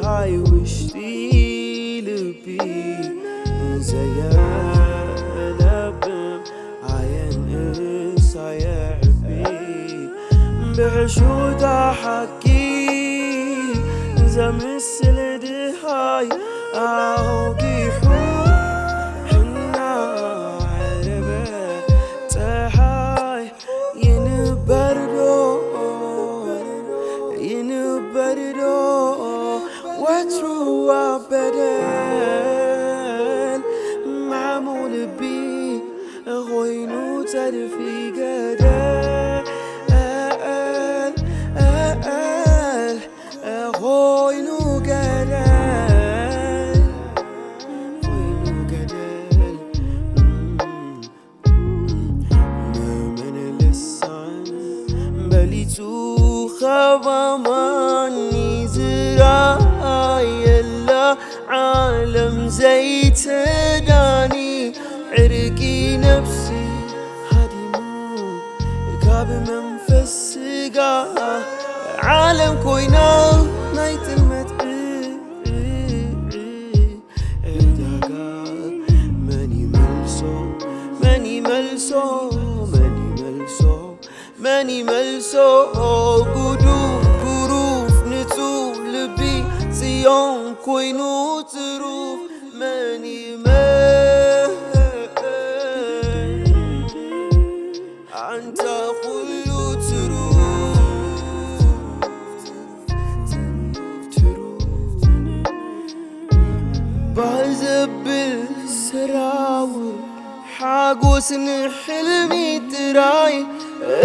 ኣይ ውሽጢ ልቢ ዘየለብም ኣየንእስ ኣየዕቢ ብሕሹታ ሓቂ ዘምስል ድሃይ ኣውጊሑ እናዓለበ ፀሓይ ይንበርዶ ይንበርዶ ወትሩ ኣብ በደል ማዕሙቕ ልቢ ኾይኑ ተርፊ ገደል ኾይኑ ገደል ኾይኑ ገደል መመን ልሳን በሊጹ ኸባማኒ ዝራየላ ዓለም ዘይትዳኒ ዕርቂ ነፍሲ ሃዲሙ ካብ መንፈስ ስጋ ዓለም ኮይና ናይ ጥልመት ዕዳጋ መን ይመልሶ መን ይመልሶ መን ይመልሶ መን ይመልሶ ጉዱ ጉሩፍ ንጹህ ልቢ ጽዮን ኮይኑ ትሩፍ መን ይመልሶ ኣንታ ኩሉ ትሩፍ ትሩፍ ትሩፍ ትሩፍ ባህ ዘብል ስራው ሓጎስ ንሕልሚ ጥራይ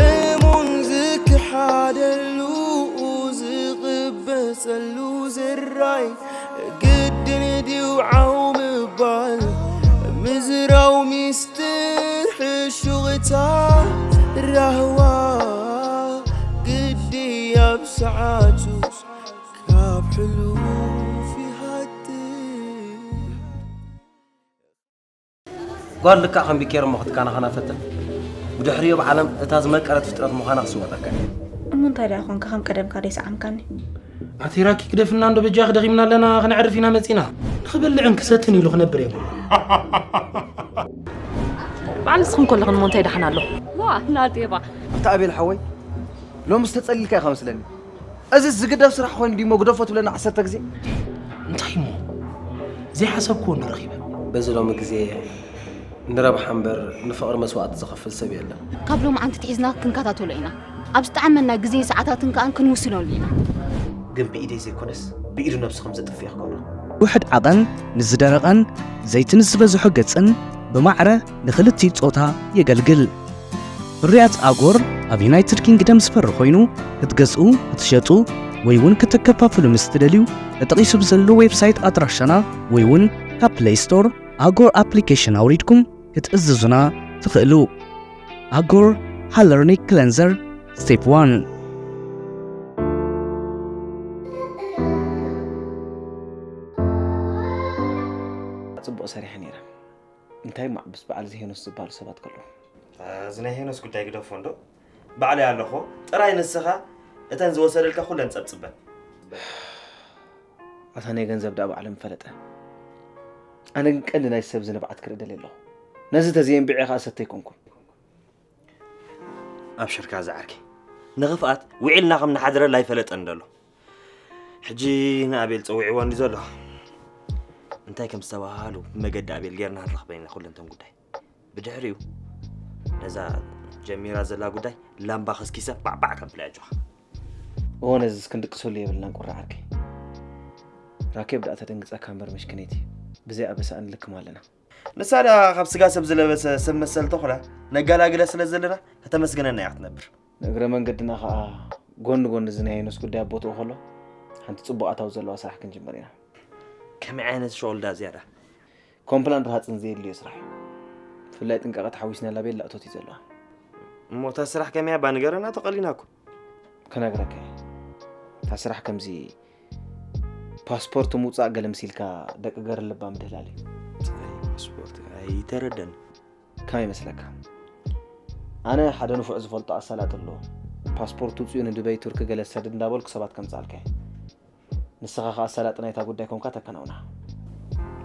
እሙን ዝክሓደሉ ዝቕበጸሉ ዝራይ ግድን ድዩ ዓው ምባል ምዝራው ሚስጥር ሕሹቕታ ራህዋ ግዲ ኣብ ሰዓቱ ካብ ሕሉፍ ይሃድር ጓል ልክዕ ከም ቢኬር እሞ ክትከናኸና ፈትን። ብድሕሪኡ ኣብ ዓለም እታ ዝመቀረት ፍጥረት ምዃና ክስወጠካ እየ። እሞ እንታይ ደኣ ኾንካ ከም ቀደምካ ደይሰዓምካኒ? ኣቲ ራኪ ክደፍና እንዶ በጃኺ ደኺምና ኣለና ከነዕርፍ ኢና መጺና። ንኽበልዕን ክሰትን ኢሉ ክነብር የብሉን። በዓል ንስኽን ከለኽን እሞ እንታይ ደሓን ኣሎ? ዋ ናጤባ። ኣታ ኣቤል ሓወይ ሎምስ ተጸሊልካ ኢኻ መስለኒ። እዚስ ዝግደፍ ስራሕ ኮይኑ ድዩሞ ግደፎ ትብለኒ ዓሰርተ ግዜ? እንታይ እሞ ዘይሓሰብክዎ እንዶ ረኺበ። በዚ ሎሚ ግዜ ንረብሓ እምበር ንፍቕሪ መስዋእቲ ዝኸፍል ሰብ የለን። ካብ ሎምዓንቲ ኣትሒዝና ክንከታተሎ ኢና። ኣብ ዝጠዓመና ግዜን ሰዓታትን ከኣ ክንውስነሉ ኢና። ግን ብኢደይ ዘይኮነስ ብኢዱ ነብሱ ከም ዘጥፍእ ክገብሮ። ውሑድ ዓቐን ንዝደረቐን ዘይቲ ንዝበዝሖ ገጽን ብማዕረ ንኽልቲኡ ጾታ የገልግል። ፍርያት ኣጎር ኣብ ዩናይትድ ኪንግደም ዝፈሪ ኮይኑ ክትገዝኡ፣ ክትሸጡ ወይ እውን ክትከፋፍሉ ምስ ትደልዩ ተጠቒሱ ብዘሎ ዌብሳይት ኣድራሻና ወይ እውን ካብ ፕለይ ስቶር ኣጎር ኣፕሊኬሽን ኣውሪድኩም ክትእዝዙና ትኽእሉ። ኣጎር ሃለርኒክ ክለንዘር ስቴፕ ዋን። ጽቡቕ ሰሪሐ ነይረ። እንታይ እሞ ዓብስ በዓል እዚ ሄኖስ ዝበሃሉ ሰባት ከለዉ። እዚ ናይ ሄኖስ ጉዳይ ግደፎ እንዶ ባዕለይ ኣለኹ ጥራይ ንስኻ እተን ዝወሰደልካ ኩለን ጸብጽበን። ኣታ ናይ ገንዘብ ደኣ ባዕሎም ፈለጠ። ኣነ ግን ቀንዲ ናይ ሰብ ዝንብዓት ክርኢ ደልየ ኣለኹ። ነዚ ተዘየንቢዐ ከኣ ሰተ ኣይኮንኩን። ኣብሽርካ ዝዓርከይ ንኽፍኣት ውዒልና ከም ንሓድረላ ኣይፈለጠን ደሎ። ሕጂ ንኣቤል ጸዊዕዎ እንዲ ዘሎ እንታይ ከም ዝተባሃሉ ብመገዲ ኣቤል ጌርና ንረኽበን ኢና ኩለንተን ጉዳይ። ብድሕሪኡ ነዛ ጀሚራ ዘላ ጉዳይ ላምባ ከስኪሰ ባዕባዕ ከብላ ኣጆኻ። እወ ነዝስ ክንድቅሰሉ የብልናን ቁሪ ዓርከይ። ራኬብ ደኣ ተደንግጸካ እምበር መሽክኔት እዩ። ብዘይ ኣበሳ እንልክም ኣለና። ንሳ ደኣ ካብ ስጋ ሰብ ዝለበሰ ሰብ መሰል ተኹላ ነጋላግላ ስለ ዘለና ከተመስግነና እያ ክትነብር። ንእግረ መንገድና ኸኣ ጎኒ ጎኒ እዚ ናይ ሄኖስ ጉዳይ ኣብ ቦትኡ ከሎ ሓንቲ ጽቡቕ ኣታዊ ዘለዋ ስራሕ ክንጅምር ኢና። ከመይ ዓይነት ሸቕል ደኣ ዝያዳ? ኮምፕላን ርሃጽን ዘየድልዮ ስራሕ እዩ። ብፍላይ ጥንቃቐ ተሓዊስናላ ቤላ እቶት እዩ ዘለዋ። እሞ እታ ስራሕ ከመይ ኣባ ንገረና ተቐሊና እኮ። ክነግረካ እየ። እታ ስራሕ ከምዚ ፓስፖርት ምውፃእ ገለ ምሲልካ ደቂ ገር ልባ ምድህላል እዩ። እንታይ ፓስፖርት ኣይተረደን። ከመይ ይመስለካ? ኣነ ሓደ ንፉዕ ዝፈልጦ ኣሳላጢ ኣሎ። ፓስፖርት ውፅኡ ንድበይ ቱርኪ ገለ ሰድድ እንዳበልኩ ሰባት ከምፅኣልካ እየ። ንስኻ ኸኣ ኣሳላጢ ናይታ ጉዳይ ኮንካ ተከናውና።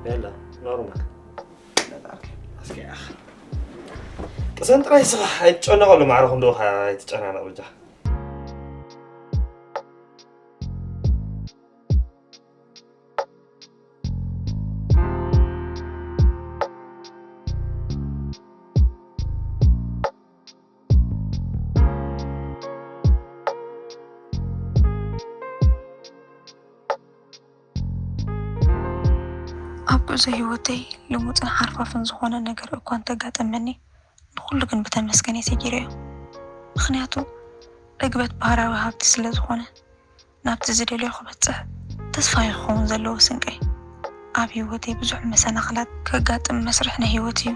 የላ፣ ኖርማል። እስኪ ኣኽ። ቅሰን ጥራይ ስኻ ኣይትጨነቐሉ፣ ማዕረኹም ዶ ኸኣ ኣይትጨናነቕ ብጃ። ኣብ ጉዕዞ ህይወተይ ልሙጽን ሓርፋፍን ዝኾነ ነገር እኳ እንተጋጠመኒ፣ ንኹሉ ግን ብተመስገን እየ ሰጊረዮ። ምኽንያቱ ዕግበት ባህርያዊ ሃብቲ ስለ ዝኾነ፣ ናብቲ ዝደልዮ ክበጽሕ ተስፋ እዩ ክኸውን ዘለዎ ስንቀይ። ኣብ ህይወተይ ብዙሕ መሰናኽላት ከጋጥም መስርሕ ናይ ህይወት እዩ።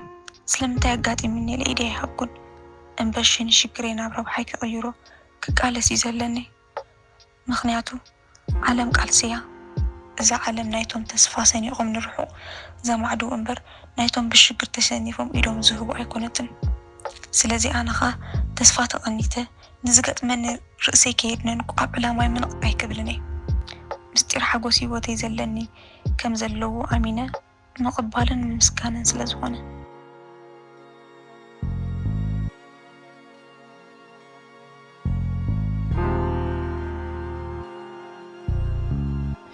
ስለምንታይ ኣጋጢሙኒ ኢለ ኢደይ ኣይሃብኩን። እምበሺ ንሽግረይ ናብ ረብሓይ ክቕይሮ ክቃለስ እዩ ዘለኒ። ምኽንያቱ ዓለም ቃልሲ እያ። እዛ ዓለም ናይቶም ተስፋ ሰኒቖም ንርሑቕ ዘማዕድዉ እምበር፣ ናይቶም ብሽግር ተሰኒፎም ኢዶም ዝህቡ ኣይኮነትን። ስለዚ ኣነ ኸኣ ተስፋ ተቐኒተ፣ ንዝገጥመኒ ርእሰይ ከየድንን ኣብ ዕላማይ ምንቕ ኣይክብልን እየ። ምስጢር ሓጎስ ህይወተይ ዘለኒ ከም ዘለዎ ኣሚነ ምቕባልን ምምስጋንን ስለ ዝኾነ።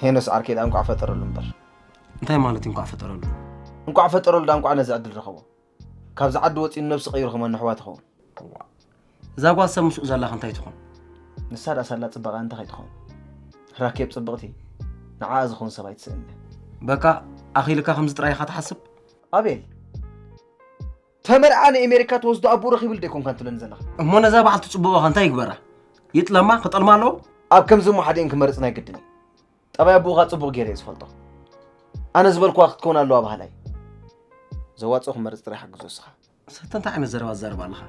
ሄኖስ ዓርከይ ደኣ እንቋዕ ፈጠረሉ እምበር። እንታይ ማለት እዩ እንቋዕ ፈጠረሉ? እንቋዕ ፈጠረሉ ደኣ እንቋዕ ነዚ ዕድል ረኸቦ። ካብዚ ዓዲ ወጺኡ ንነብሱ ቀይሩ ከማን ንኣሕዋት ይኸውን። እዋ። እዛ ጓል ሰብ ምስኡ ዘላኸ እንታይ ትኾን? ንሳ ደኣ ሳላ ጽባቐ እንታይ ከይትኸውን? ራኬብ ጽብቕቲ፣ ንዓኣ ዝኸውን ሰብ ኣይትስእን እያ። በቃ ኣኺልካ ከምዚ ጥራይ ኢኻ ትሓስብ? ኣቤል፣ ተመርዓ ንኤሜሪካ ትወስዶ ኣቦኡ ረኺቡሉ ዶ ኣይኮንካን ትብለኒ ዘለኻ? እሞ ነዛ በዓልቲ ጽቡቕ እንታይ ይግበራ? ይጥለማ? ክጠልማ ኣለዎ? ኣብ ከምዚ እሞ ሓዲኤን ክመርጽ ናይ ግድን እዩ። ጠባይ ኣቦኡ ከኣ ጽቡቕ ገይረ እየ ዝፈልጦ። ኣነ ዝበልኩዋ ክትከውን ኣለዋ በሃላይ። ዘዋጽኦ ክመርጽ ጥራይ ሓግዞ እስኻ። ሰተ እንታይ ዓይነት ዘረባ ትዛረብ ኣለኻ?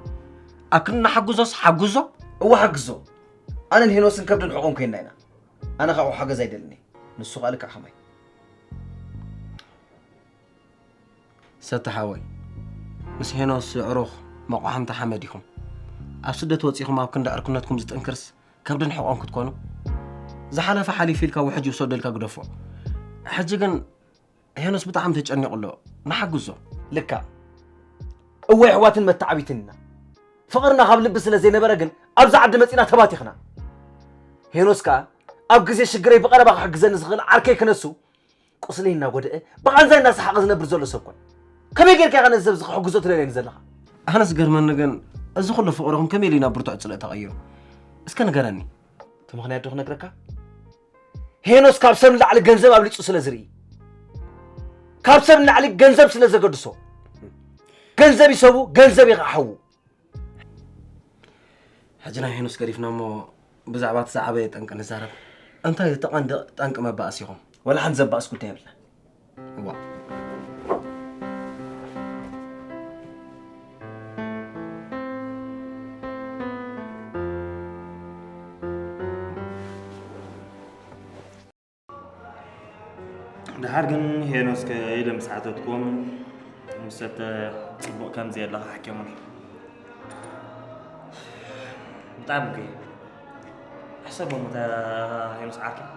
ኣብ ክንዲ ንሓግዞስ ሓግዞ? እወ ሓግዞ። ኣነን ሄኖስን ከብድን ሕቖን ኮይንና ኢና። ኣነ ካብኡ ሓገዝ ኣይደልን እየ። ንሱ ከኣ ልክዕ ከማይ። ሰተ ሓወይ፣ ምስ ሄኖስ የዕሩኽ መቋሕምቲ ሓመድ ኢኹም። ኣብ ስደት ወጺኹም ኣብ ክንዲ ዕርክነትኩም ዝጥንክርስ ከብድን ሕቖን ክትኮኑ? ዝሓለፈ ሓሊፉ ኢልካ ውሕጅ ይውሰዶ ኢልካ ግደፎ። ሕጂ ግን ሄኖስ ብጣዕሚ ተጨኒቑ ኣሎ። ንሓግዞ። ልካ። እወ ኣሕዋትን መተዓቢትን ኢና። ፍቕርና ካብ ልቢ ስለ ዘይነበረ ግን ኣብዛ ዓዲ መጺና ተባቲኽና። ሄኖስ ከኣ ኣብ ግዜ ሽግረይ ብቐረባ ክሕግዘኒ ዝኽእል ዓርከይ ክነሱ ቁስለይ እናጎደአ ብቓንዛይ እናሰሓቐ ዝነብር ዘሎ ሰብ ኮን። ከመይ ጌርካ ኢኻ ነዚ ሰብ እዚ ክሕግዞ ትደልየኒ ዘለኻ? ኣነ ዝገርመኒ ግን እዚ ኩሉ ፍቕርኹም ከመይ ኢሉ ናብ ብርቱዕ ጽልኢ ተቐይሩ? እስከ ንገረኒ። እቲ ምኽንያት ዶ ክነግረካ? ሄኖስ ካብ ሰብ ንላዕሊ ገንዘብ ኣብሊጹ ስለ ዝርኢ፣ ካብ ሰብ ንላዕሊ ገንዘብ ስለ ዘገድሶ፣ ገንዘብ ይሰቡ፣ ገንዘብ ይኸዓ ሓዉ። ሕጂ ናይ ሄኖስ ገዲፍና እሞ ብዛዕባ እቲ ዝዓበየ ጠንቂ ንዛረብ። እንታይ እቲ ቀንዲ ጠንቂ መባእሲ ኢኹም? ወላ ሓንቲ ዘባእስ ጉዳይ የብልና። እዋ። ደሓር ግን ሄኖስ ከ ኢለ ምስ ሓተትኩም፣ ምስ ሰተ ጽቡቕ ከም ዘየለኻ ሓኪሙኒ። ብጣዕሚ እኮ እዩ። ሕሰቦም እታ ሄኖስ ዓርከይ።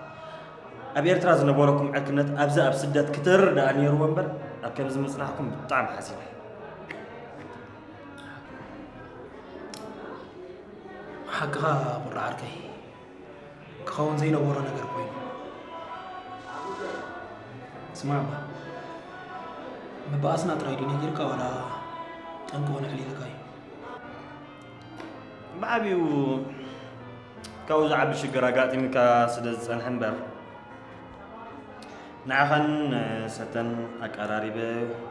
ኣብ ኤርትራ ዝነበረኩም ዕርክነት ኣብዚ ኣብ ስደት ክትርር ደኣ ነይርዎ እምበር፣ ኣብ ከምዚ ምጽናሕኩም ብጣዕሚ ሓዚነ። ሓቅኻ ቁራ ዓርከይ። ክኸውን ዘይነበሮ ነገር ኮይኑ። ስማዕ እባ፣ መባኣስና ጥራይ ድዩ ነጊርካ ዋላ ጠንቂ እውን ኣዕሊልካ እዩ? ብዓብዩ ካብኡ ዝዓቢ ሽግር ኣጋጢሙካ ስለ ዝጸንሐ እምበር፣ ንዓኻን ሰተን ኣቀራሪበ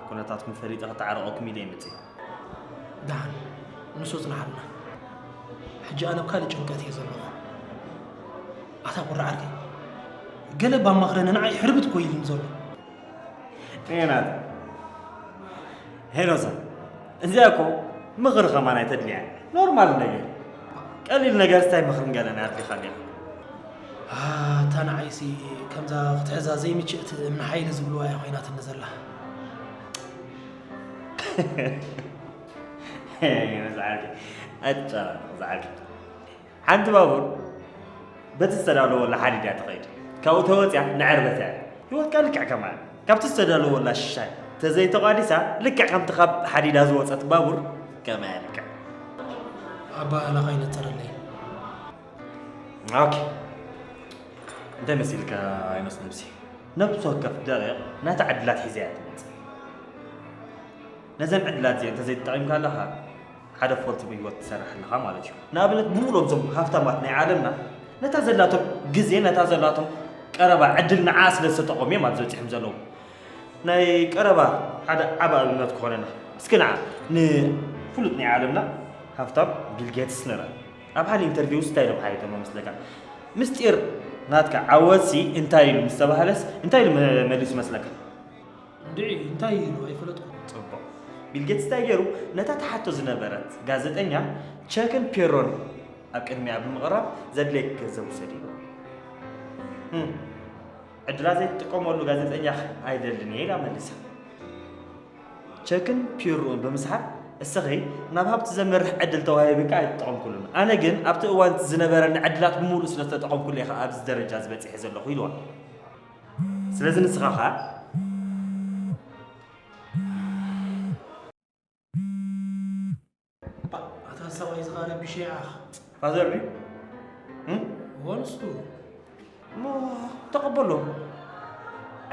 ኩነታትኩም ፈሊጠ ክተዓረቐኩም ኢለ እየ መጺእ። ደሓን፣ ንሱ ጽንሓልና። ሕጂ ኣነ ኣብ ካልእ ጭንቀት እየ ዘለኹ። ኣታ ቁሪ ዓርከይ፣ ገለ ባማኽረኒ ንዓይ ሕርብት እኮ ኢሉኒ ዘሎ። ጤናት። ሄኖሰ፣ እዚኣ እኮ ምኽሪ ከማን ኣይተድልያን። ኖርማል ነገር። ቀሊል ነገር ስታይ ምኽርን ገለን ኣድሊኻ እንዲኻ። ኣታ ንዓይሲ ከምዛ ክትሕዛ ዘይምችእቲ እምኒ ሓይሊ ዝብልዋ እያ ኮይናትኒ ዘላ። ሄይ፣ ዝዓርከይ፣ ኣይትጨናነቕ፣ ዝዓርከይ። ሓንቲ ባቡር በቲ ዝተዳለወላ ሓዲድ እያ ትኸይድ። ካብኡ ተወፅያ ንዕርበት እያ። ህይወትካ ልክዕ ከማያ ካብቲ ዝተዳለወላ ሽሻይ ተዘይተቋዲሳ ልክዕ ከምቲ ካብ ሓዲዳ ዝወፀት ባቡር ከማያ ልክዕ። ኣባ ኣላኻ ይነፀረለይ። ኦኬ፣ እንታይ መሲልካ ይኖስ ነብሲ? ነብሲ ወከፍ ደቂቕ ናታ ዕድላት ሒዛ እያ ትመፅእ። ነዘን ዕድላት እዚኣ እንተዘይተጠቒምካ ኣለኻ ሓደ ፎልት ብህይወት ትሰርሕ ኣለኻ ማለት እዩ። ንኣብነት ብምሉኦም እዞም ሃፍታማት ናይ ዓለምና ነታ ዘላቶም ግዜ ነታ ዘላቶም ቀረባ ዕድል ንዓ ስለ ዝተጠቐሙ እዮም ኣብዚ በፂሖም ዘለዉ። ናይ ቀረባ ሓደ ዓቢ ኣብነት ክኾነና እስኪ ንዓ ንፍሉጥ ናይ ዓለምና ሃፍታም ቢል ጌትስ ንርአ። ኣብ ሓደ ኢንተርቪውስ እንታይ ኢሎም ሓቲቶሞ መስለካ? ምስጢር ናትካ ዓወትሲ እንታይ ኢሉ ምስ ተባህለስ እንታይ ኢሉ መ- መሊሱ መስለካ? እንድዒ እንታይ ኢሉ ኣይፈለጥኩ። ጽቡቕ። ቢል ጌትስ እንታይ ገይሩ? ነታ ትሓቶ ዝነበረት ጋዜጠኛ ቸክን ፔሮን ኣብ ቅድሚኣ ብምቕራብ ዘድልየኪ ገንዘብ ውሰዲ ኢሉ። ህም፣ ዕድላ ዘይትጥቀመሉ ጋዜጠኛ ኣይደልን እየ ኢላ መሊሳ። ቸክን ፒሮን ብምስሓብ እስኺ ናብ ሃብቲ ዘምርሕ ዕድል ተዋሂብካ ኣይተጠቐምኩሉን። ኣነ ግን ኣብቲ እዋን ዝነበረኒ ዕድላት ብምሉእ ስለ ዝተጠቐምኩሉ እየ ኣብዚ ደረጃ እዚ በፂሐ ዘለኹ ኢልዋ። ስለዚ ንስኻ ኸኣ ኣታ ሰብኣይ ዝኻ ረቢሸ ይኣኽ ፋዘር ድዩ? እም? ወንሱ እሞ ተቐበሎ።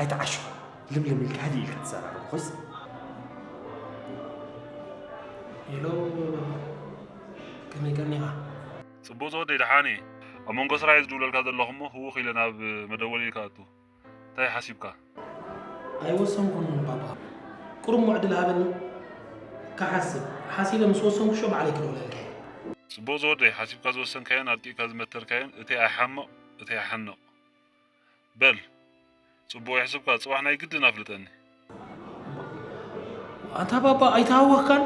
ኣይተዓሽኹ። ልምልም ኢልካ ህድእ ኢልካ ተዛራረብ ኮይስ። ኢሎ ከመይ ቀኒኻ? ጽቡቕ ዝወደይ ደሓን እየ። ኣብ መንጎ ስራሕ እየ ዝድውለልካ ዘለኹ እሞ ህውኽ ኢለ ናብ መደወሊ ኢልካ ኣቱ። እንታይ ሓሲብካ? ኣይወሰንኩን ባባ። ቁሩብ ዕድል ሃበኒ ክሓስብ። ሓሲበ ምስ ወሰንኩ ሾ ባዕለይ ክድውለልካ እየ። ጽቡቕ ዝወደይ ሓሲብካ ዝወሰንካዮን ኣርቂቕካ ዝመተርካዮን እተይ ኣይሓምቕ እተይ ኣይሓንቕ። በል ጽቡቕ ይሕስብካ ጽባሕ ናይ ግድን ኣፍልጠኒ። ኣንታ ባባ ኣይተሃወኽካን?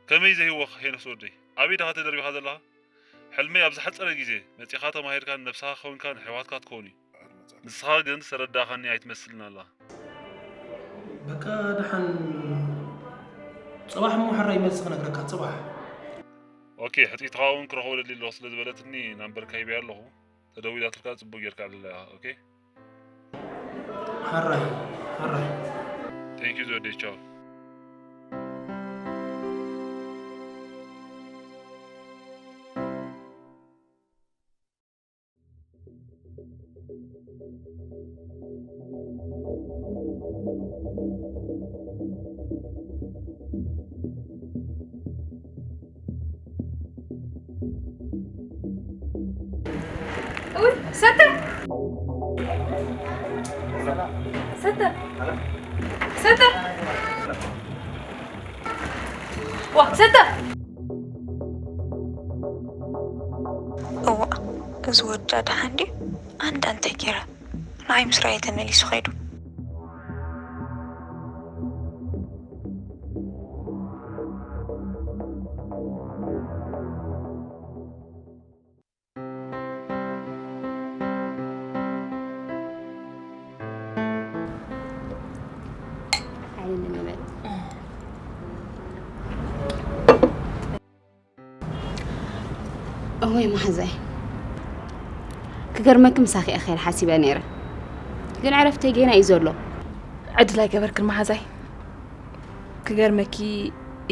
ከመይ ዘይወኽ ሄኖስ ወደይ ኣበይ ዳኻ ተደርቢኻ ዘለኻ? ሕልመይ ኣብ ዝሓጸረ ግዜ መጺኻ ተማሂርካን ነብስኻ ከውንካን ኣሕዋትካ ትከውን እዩ። ንስኻ ግን ዝተረዳእኻኒ ኣይትመስልን ኣለኻ። በቃ ደሓን ጽባሕ እሞ ሕራይ መልሲ ክነግረካ ጽባሕ። ኦኬ ሕጽይትኻ እውን ክረኽቦ ደልየ ኣለኹ ስለ ዝበለትኒ ናምበርካ ሂበያ ኣለኹ። ተደዊላትልካ ጽቡቅ ጌርካ ኣለኻ። ኦኬ ሕራይ ሕራይ። Thank you ዘወደይ ቻው። እውይ ሰተ ሰተ ሰተ ዋ ሰተ እዋእ እዚ ወዳ ደሓን ድዩ? ኣንዳ እንታይ ገይረ ንዓይ ምስ ረኣየ ተመሊሱ ከይዱ። እወይ መሓዛይ ክገርመኪ ምሳኺ እየ ክኸይድ ሓሲበ ነይረ ግን ዕረፍተይ ጌና እዩ ዘሎ። ዕድል ኣይገበርክን መሓዛይ። ክገርመኪ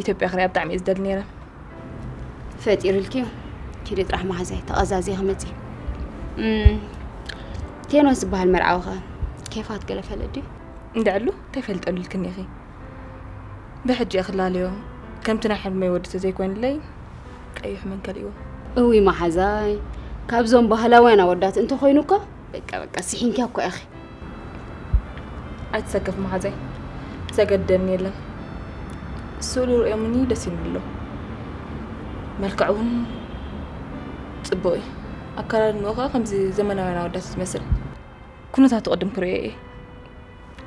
ኢትዮጵያ ክሪኣ ብጣዕሚ እየ ዝደሊ ነይረ። ፈጢርልኪ እዩ። ኪዲ ጥራሕ መሓዛይ ተቐዛዝየ ክመፅእ እዩ። እም፣ ቴኖስ ዝበሃል መርዓዊ ኸ ኬፋት ገለ ፈለጥ ድዩ? እንድዕሉ እንታይ ፈልጠሉ ኢልክኒ ኢኺ? ብሕጂ እየ ክላለዮ ከምቲ ናይ ሕልመይ ወዲ ተዘይኮይኑለይ ቀይሕ መንከል እዎ። እውይ መሓዛይ ካብዞም ባህላውያን ኣወዳት እንተኾይኑ እኮ በቃ በቃ ስሒንኪያ እኮ ኢኺ። ኣይትሰከፍ መሓዛይ ዘገድደኒ የለን። ስእሉ ርእዮምኒ ደስ ኢሉኒ ኣሎ። መልክዑ እውን ፅቡቕ እዩ። ኣከዳድንኡ ከዓ ከምዚ ዘመናውያን ኣወዳት እዩ ዝመስል። ኩነታቱ ቅድም ክርእዮ እየ።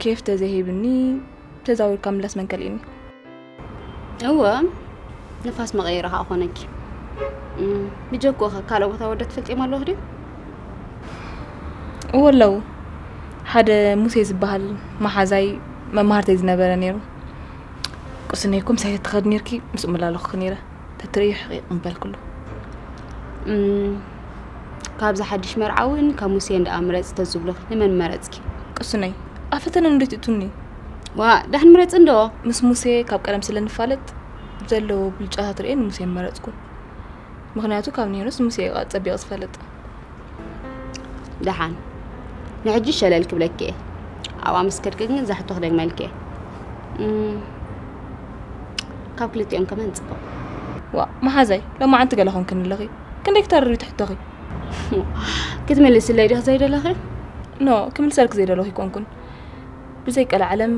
ኬፍ ተዘይሂብኒ ተዛዊርካ ምላስ መን ከልእኒ። እወ ንፋስ መቐየሪ ከዓ ኮነኪ። እም፣ ብጀክኡ ከ ካልእ ቦታ ወደ ትፈልጥዮም ኣለኹ ድዩ? እወ ኣለዉ። ሓደ ሙሴ ዝበሃል መሓዛይ መማህርተይ ዝነበረ ነይሩ። ቁስነይ እኮ ምሳይ ተትኸዲ ነይርኪ ምስኡ መላለኹኺ ነይረ። ተትርእዮ ሕቒቕ ምበልክሉ። እም፣ ካብዚ ሓድሽ መርዓ እውን ካብ ሙሴ እንዳ ምረጽ ተዝብሉኺ ንመን መረጽኪ? ቅሱነይ፣ ኣብ ፈተነ እንዴት እቱኒ? ዋ፣ ዳሕን ምረጽ እንዶ። ምስ ሙሴ ካብ ቀደም ስለ ንፋለጥ ዘለዎ ብልጫታት ርእየ ንሙሴ መረጽኩ። ምኽንያቱ ካብ ሄኖስ ሙሴ እዩ ጸቢቕ ዝፈልጥ። ደሓን፣ ንሕጂ ሸለል ክብለኪ እየ። ኣብኣ ምስ ከድኪ ግን እዛ ሕቶ ክደግመልኪ እየ። እም፣ ካብ ክልቲኦም ከመን ጽቡቕ? ዋ፣ መሓዛይ፣ ሎማዓንቲ ገለ ኾንክኒ ኣለኺ። ክንደይ ክተርሪ ትሕቶኺ? ክትምልስለይ ዲኺ ዘይደለኺ? ኖ፣ ክምልሰልኪ ዘይደለኹ ኣይኮንኩን። ብዘይ ቀልዓለም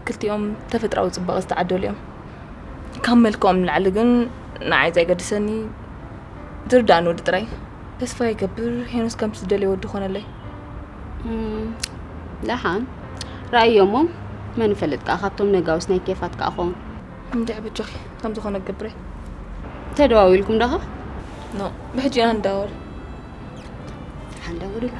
ክልቲኦም ተፈጥራዊ ጽባቐ ዝተዓደሉ እዮም። ካብ መልክዖም ንላዕሊ ግን ንዓይ ዘየገድሰኒ ዝርድኣኒ ወዲ ጥራይ። ተስፋ ይገብር ሄኖስ ከምቲ ዝደልዮ ወዲ ኮነለይ። እም፣ ደሓን ረኣዮ እሞ መን ይፈልጥ ከኣ ካብቶም ነጋውስ ናይ ኬፋት ከኣ ኸውን። እንድዒ በጃኺ ከም ዝኾነ ክገብር እየ። ተደዋዊልኩም ዶኸ? ኖ፣ ብሕጂ ኢና ንደዋወል። ደሓን ደውልሉ።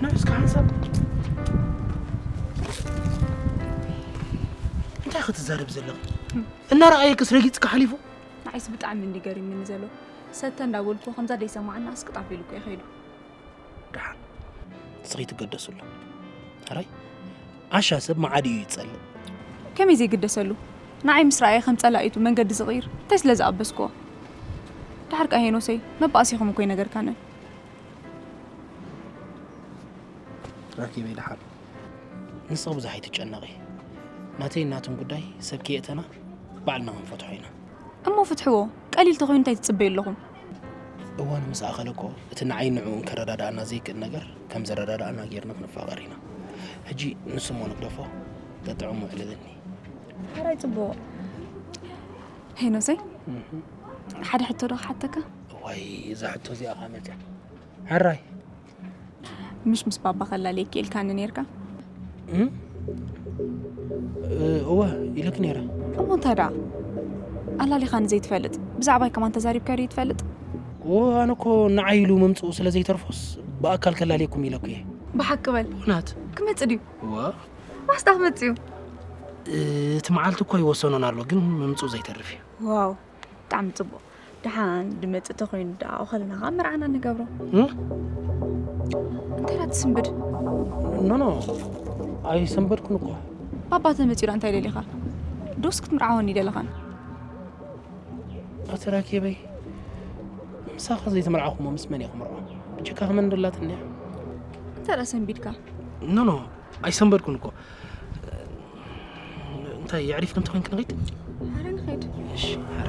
ንዑ እስከ ሓንሳብ እንታይ ክትዛረብ ዘለኹ? እናረኣየክስ ረጊጽካ ሓሊፉ? ንዓይስ ብጣዕሚ እንዲ ገሪምኒ ዘሎ። ሰተ እንዳበልኩ ከምዛ ደይሰማዓና ስቅጥ ኣቢሉ እኮ እዩ ከይዱ። ደሓን እስኺ ትገደስሉ። ሕራይ ዓሻ ሰብ መዓዲ እዩ ይጸልእ። ከመይ ዘይግደሰሉ? ንዓይ ምስ ረኣየ ከም ጸላኢቱ መንገዲ ዝቕይር እንታይ ስለ ዝኣበስክዎ? ደሓር ከኣ ሄኖሰይ መባእሲኹም እኮ ኣይነገርካንን። ረኪበይ ደሓር ንስኺ ብዙሕ ኣይትጨነቒ። ናተይን ናቱን ጉዳይ ሰብ ከየእተና ባዕልና ክንፈትሖ ኢና። እሞ ፍትሕዎ፣ ቀሊል ተኾይኑ እንታይ ትጽበዩ ኣለኹም? እዋን ምስ ኣኸለ እኮ እቲ ንዓይን ንዕኡን ከረዳድኣና ዘይክእል ነገር ከም ዘረዳድኣና ጌርና ክንፋቐር ኢና። ሕጂ ንሱ እሞ ንግደፎ፣ ጠጥዕሙ ዕልልኒ። ሕራይ ጽቡቕ። ሄኖሰይ፣ ሓደ ሕቶ ዶ ክሓተካ? እዋይ፣ እዛ ሕቶ እዚኣ ከኣ መጽያ። ሕራይ። ምሽ ምስ ባባ ከላልየኪ ኢልካኒ ኔርካ? እም? እ፣ እወ ኢለኪ ኔረ። እሞ እንታይ ደኣ? ኣላሊኻኒ ዘይትፈልጥ፣ ብዛዕባይ ከማን ተዛሪብካ ድዩ ትፈልጥ? እወ፣ ኣነ እኮ ንዓይ ኢሉ ምምጽኡ ስለ ዘይተርፎስ ብኣካል ከላልየኩም ኢለኩ እየ። ብሓቂ በል። ብእውነት። ክመጽእ ድዩ? እወ። ዋስታ ክመጽእ እዩ። እቲ መዓልቲ እኮ ኣይወሰኖን ኣሎ፣ ግን ምምጽኡ ዘይተርፍ እዩ። ዋው፣ ብጣዕሚ ጽቡቕ። ደሓን ድመጽእ ተኾይኑ ደኣ ከለና ኸኣ መርዓና ንገብሮ። እም? እንታይ ደኣ ትስንብድ? ኖ፣ ኖ፣ ኣይሰንበድኩን እኮ። ባባ ተመጺኡ ደኣ እንታይ ደሊኻ? ዶስ ክትምርዓወኒ ደለኻን? ኣቲ ራኬበይ፣ ምሳኻ ዘይተመርዓኹ እሞ ምስ መን እየ ክምርዖ? ብጀካኺ መን ዶ ኣላትኒ እያ? እንታይ ደኣ ሰንቢድካ? ኖ፣ ኖ፣ ኣይሰንበድኩን እኮ። እንታይ የዕሪፍና እንተኾይን ክንኸይድ? ኣረ ንኸይድ። እሺ፣ ኣረ።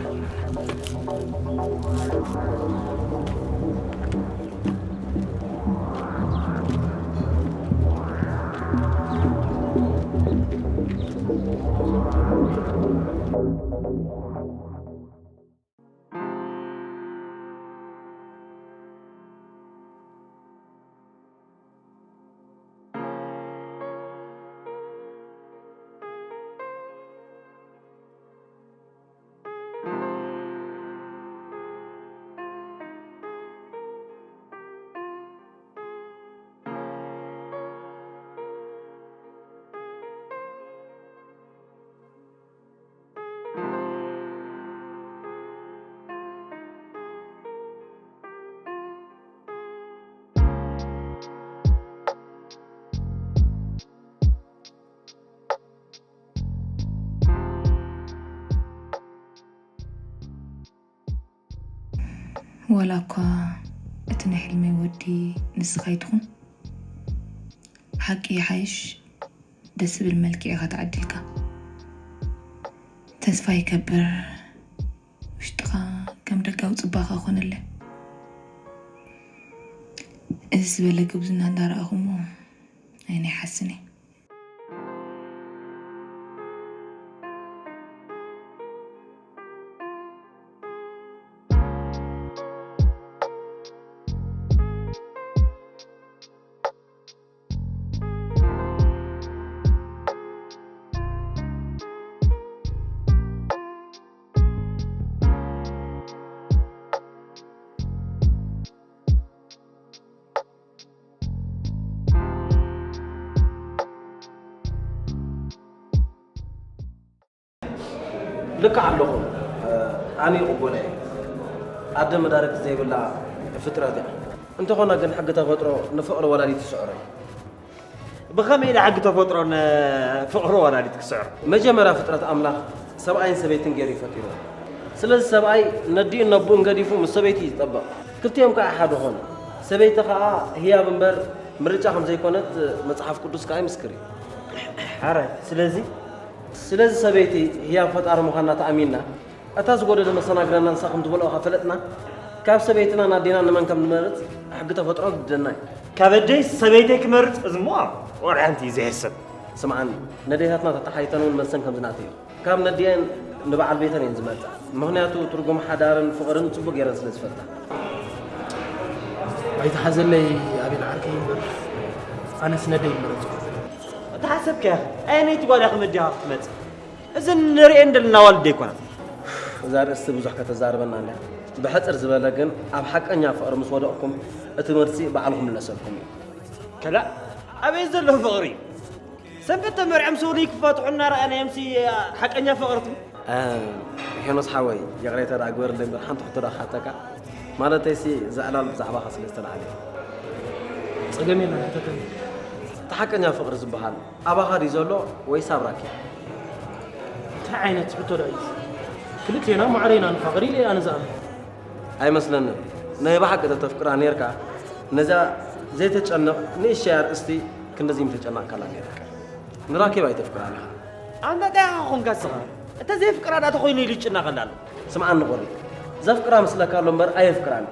ዋላ እኳ እቲ ናይ ሕልመይ ወዲ ንስኻ ኣይትኹን፣ ሓቂ ይሓይሽ ደስ ዝብል መልክዕ ኢኻ ተዓዲልካ። ተስፋ ይከብር ውሽጥኻ ከም ደጋዊ ጽባቐ ኮነለ። እዚ ዝበለ ግብዝና እንዳረኣኹሞ ኣይናይ ሓስን እየ። ልክዕ ኣለኹም። ኣነ ይቕበሎ እየ። ኣደ መዳርግቲ ዘይብላ ፍጥረት እያ። እንተኾነ ግን ሕጊ ተፈጥሮ ንፍቕሪ ወላዲት ይስዕሮ እዩ። ብኸመይ ኢለ ሕጊ ተፈጥሮ ንፍቕሪ ወላዲት ክስዕሮ? መጀመርያ ፍጥረት ኣምላኽ ሰብኣይን ሰበይትን ገይሩ እዩ ፈጢርዎ። ስለዚ ሰብኣይ ነዲኡን ነቦኡን ገዲፉ ምስ ሰበይቱ እዩ ዝጠበቕ። ክልቲኦም ከኣ ሓደ ኾኑ። ሰበይቲ ኸኣ ህያብ እምበር ምርጫ ከም ዘይኮነት መጽሓፍ ቅዱስ ከኣ ይምስክር እዩ። ሓራይ ስለዚ ስለዚ ሰበይቲ ህያብ ፈጣሪ ምዃና ተኣሚንና፣ እታ ዝጎደለ መሰናግለና ንሳ ከም ትመልኦ ከፈለጥና፣ ካብ ሰበይትና ናዴና ንመን ከም ንመርጽ ሕጊ ተፈጥሮ ግድደና እዩ። ካብ ኣደይ ሰበይተይ ክመርጽ እዚ እሞ ወርሒ ሓንቲ እዩ ዘየስብ። ስምዓኒ፣ ነዴታትና ተተሓይተን እውን መልሰን ከምዚ ናተይ እዩ። ካብ ነዲኤን ንበዓል ቤተን እየን ዝመርጻ። ምኽንያቱ ትርጉም ሓዳርን ፍቕርን ጽቡቕ ገይረን ስለ ዝፈልጣ። ኣይትሓዘለይ ኣቤል ዓርከይ እምበር ኣነስ ነደይ ይመረጽ። እተሓሰብካያ ኣየነይቲ ጓል እያ ከመዲኻ ክትመጽእ? እዚ ንርእየን ዘለና ኣዋልድ ኣይኮናን። እዛ ርእስቲ ብዙሕ ከተዛርበና እንድያ። ብሕጽር ዝበለ ግን ኣብ ሓቀኛ ፍቕሪ ምስ ወደቕኩም እቲ መልሲ ባዕልኹም ምለሰልኩም እዩ። ከላእ ኣበይ ዘሎ ፍቕሪ እዩ? ሰንበት ተመርዕም ስውሪ ክፋትሑ እናረኣናዮምሲ ሓቀኛ ፍቕርቲ። ሄኖስ ሓወይ ይቕሬታ ደኣ ግበርለይ እምበር ሓንቲ ሕቶ ደኣ ክሓተካ። ማለተይሲ እዛ ዕላል ብዛዕባኻ ስለ ዝተላዕለ እዩ። ጸገም የለን ሕተተኒ። እቲ ሓቀኛ ፍቕሪ ዝበሃል ኣባኻ ድዩ ዘሎ ወይስ ኣብ ራኪብ? እንታይ ዓይነት ሕቶ ደኣ እዩ? ክልቴና ማዕረ ኢና ንፋቐር ኢለ እየ ኣነ ዝኣምን። ኣይመስለንን። ናይ ብሓቂ ተተፍቅራ ኔርካ ነዛ ዘይተጨንቕ ንእሽተይ ኣርእስቲ ክንድዚ ምተጨነቕካላ ኔርካ። ንራኬብ ኣይተፍቅራን ኢኻ። ኣንታ እንታይ ኢኻ ኾንካ እስኻ? እታ ዘየፍቅራ ደኣ ተኾይኑ ኢሉ ይጭነቐላ ኣሎ። ስምዓኒ ቆሪ፣ ዘፍቅራ ምስለካ ኣሎ እምበር ኣየፍቅራን።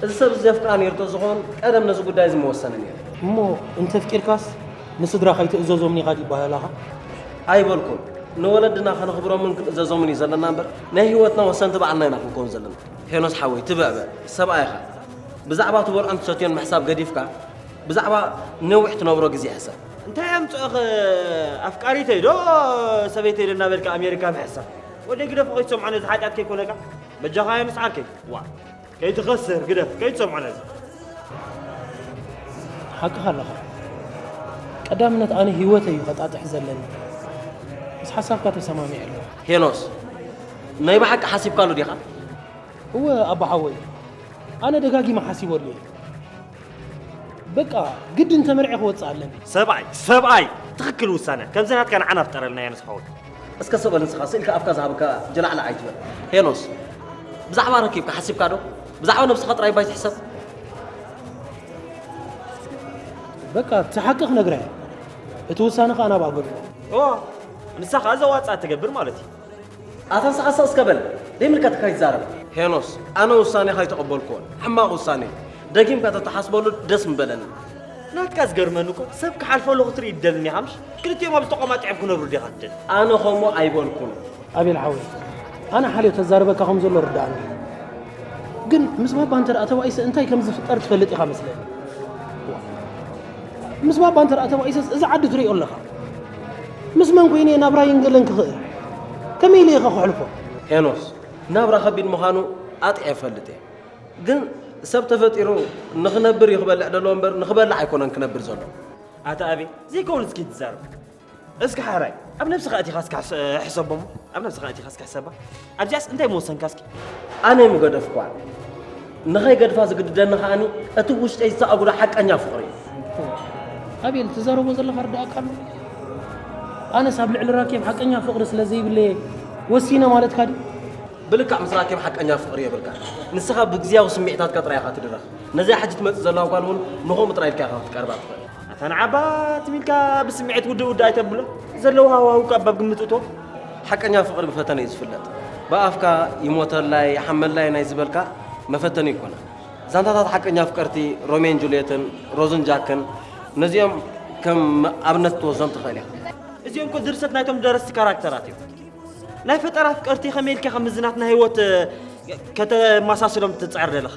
እዚ ሰብ እዚ ዘፍቅራ ኔሩ ተዝኾን ቀደም ነዚ ጉዳይ እዚ ምወሰነ ኔሩ። እሞ እንተፍቂርካስ ንስድራኻ ኣይትእዘዞምን ኢኻ ድዩ ይበሃል ኣኻ? ኣይበልኩን። ንወለድና ከነኽብሮምን ክንእዘዞምን እዩ ዘለና እምበር ናይ ህይወትና ወሰንቲ ባዕልና ኢና ክንከውን ዘለና። ሄኖስ ሓወይ ትብዕብዕ ሰብኣይ ኢኻ። ብዛዕባ ትበልዖን ትሰትዮን ምሕሳብ ገዲፍካ ብዛዕባ ነዊሕ ትነብሮ ግዜ ሕሰብ። እንታይ ኣምፅኦኸ ኣፍቃሪተይ ዶ ሰበይተይ ዶ እናበልካ ኣሜሪካ ምሕሳብ? ወደይ ግደፎ ከይትሰምዖ ነዚ ሓጢኣት ከይኮነካ በጃኻ ዮኑስ ዓርከይ። ዋ ከይትኸስር ግደፍ ከይትሰምዖ ነዚ። ሓቅኻ ኣለኻ። ቀዳምነት ኣነ ህይወተይ እዩ ከጣጥሕ ዘለኒ። ምስ ሓሳብካ ተሰማሚዐ ኣለኹ። ሄኖስ ናይ ብሓቂ ሓሲብካሉ ዲኻ? እወ ኣቦ ሓወይ፣ ኣነ ደጋጊመ ሓሲበሉ እየ። በቃ ግድን ተመርዒ ክወፅእ ኣለኒ። ሰብኣይ ሰብኣይ ትኽክል ውሳነ ከምዚ ናትካ ንዓና ፍጠረልና ዮኑስ ሓወይ። እስከ ስቕ በል ንስኻ ስኢልካ ኣፍካ ዝሃብካ ጀላዕላዕ ኣይትበል። ሄኖስ ብዛዕባ ረኪብካ ሓሲብካ ዶ? ብዛዕባ ነብስኻ ጥራይ ባይ ትሕሰብ። በቃ እቲ ሓቂ ክነግራ እየ። እቲ ውሳነ ኸኣ ናብኣ ገድፎ። ኦ ንሳ ኸኣ ዘዋፅኣ ትገብር ማለት እዩ። ኣታ ንስኻ ስቕ እስከ በል ደይምልከተካ ይዛረብ። ሄኖስ ኣነ ውሳኔኻ ኣይተቐበልክዎን። ሕማቕ ውሳኔ። ደጊምካ ተተሓስበሉ ደስ ምበለኒ። ናትካ ዝገርመኒ እኮ ሰብ ክሓልፈሉ ክትርኢ ትደልን ኢኻ ምሽ? ክልቲኦም ኣብዚ ተቋማጢዖም ክነብሩ ዲኻ ትደሊ? ኣነ ከምኡ ኣይበልኩን። ኣቤል ሓወይ ኣነ ሓልዮ ተዛርበካ ከም ዘሎ ርድኣኒ። ግን ምስ ባባ እንተ ደኣ ተባኢሰ እንታይ ከም ዝፍጠር ትፈልጥ ኢኻ መስለኒ። ምስ ባባ እንተ ደኣ ተባኢሰስ እዚ ዓዲ ትርእዮ ኣለኻ። ምስ መን ኮይነ እየ ናብራይን ገለን ክኽእል? ከመይ ኢለ ኢኸ ክሕልፎ? ሄኖስ ናብራ ከቢድ ምዃኑ ኣጥዕየ እፈልጥ እየ። ግን ሰብ ተፈጢሩ ንኽነብር እዩ ክበልዕ ደለዎ እምበር ንኽበልዕ ኣይኮነን ክነብር ዘሎ። ኣታ ኣቤ ዘይከውን እስኪ ትዛረብ። እስኪ ሓራይ ኣብ ነብስኻ ኣቲኻ እስኪ ሕሰ- ሕሰቦ እሞ ኣብ ነብስኻ ኣቲኻ እስኪ ሕሰባ። ኣብዚኣስ እንታይ ምወሰንካ እስኪ? ኣነ ምገደፍኳ ንኸይገድፋ ዝግድደኒ ከኣኒ እቲ ውሽጠይ ዝተኣጉደ ሓቀኛ ፍቕሪ እዩ። ኣቤል ትዛረቦ ዘለኻ ርዳእካ ኣሎ። ኣነስ ኣብ ልዕሊ ራኬብ ሓቀኛ ፍቕሪ ስለ ዘይብለየ ወሲነ ማለትካ ድዩ? ብልክዕ ምስ ራኬብ ሓቀኛ ፍቕሪ የብልካ። ንስኻ ብግዝያዊ ስምዒታትካ ጥራይ ኢኻ ትድረኽ። ነዚኣ ሕጂ ትመጽእ ዘላ ጓል እውን ንኸምኡ ጥራይ ኢልካ ኢኻ ክትቀርባ ትኽእል። ኣታ ንዓባ ትም ኢልካ ብስምዒት ውድእ ውድእ ኣይተብሎ። ዘለዎ ሃዋህው እኳ ኣብ ግምት እቶ። ሓቀኛ ፍቕሪ ብፈተነ እዩ ዝፍለጥ። ብኣፍካ ይሞተላይ፣ ይሓመላይ ናይ ዝበልካ መፈተኒ ይኮነ። ዛንታታት ሓቀኛ ኣፍቀርቲ ሮሜን ጁልየትን ሮዝን ጃክን ነዚኦም ከም ኣብነት ክትወስዶም ትኽእል ኢኻ። እዚኦም እኮ ድርሰት ናይቶም ደረስቲ ካራክተራት እዮም። ናይ ፈጠራ ኣፍቀርቲ ከመይ ኢልካ ከም ምዝናት ናይ ህይወት ከተመሳስሎም ትጽዕር ዘለኻ?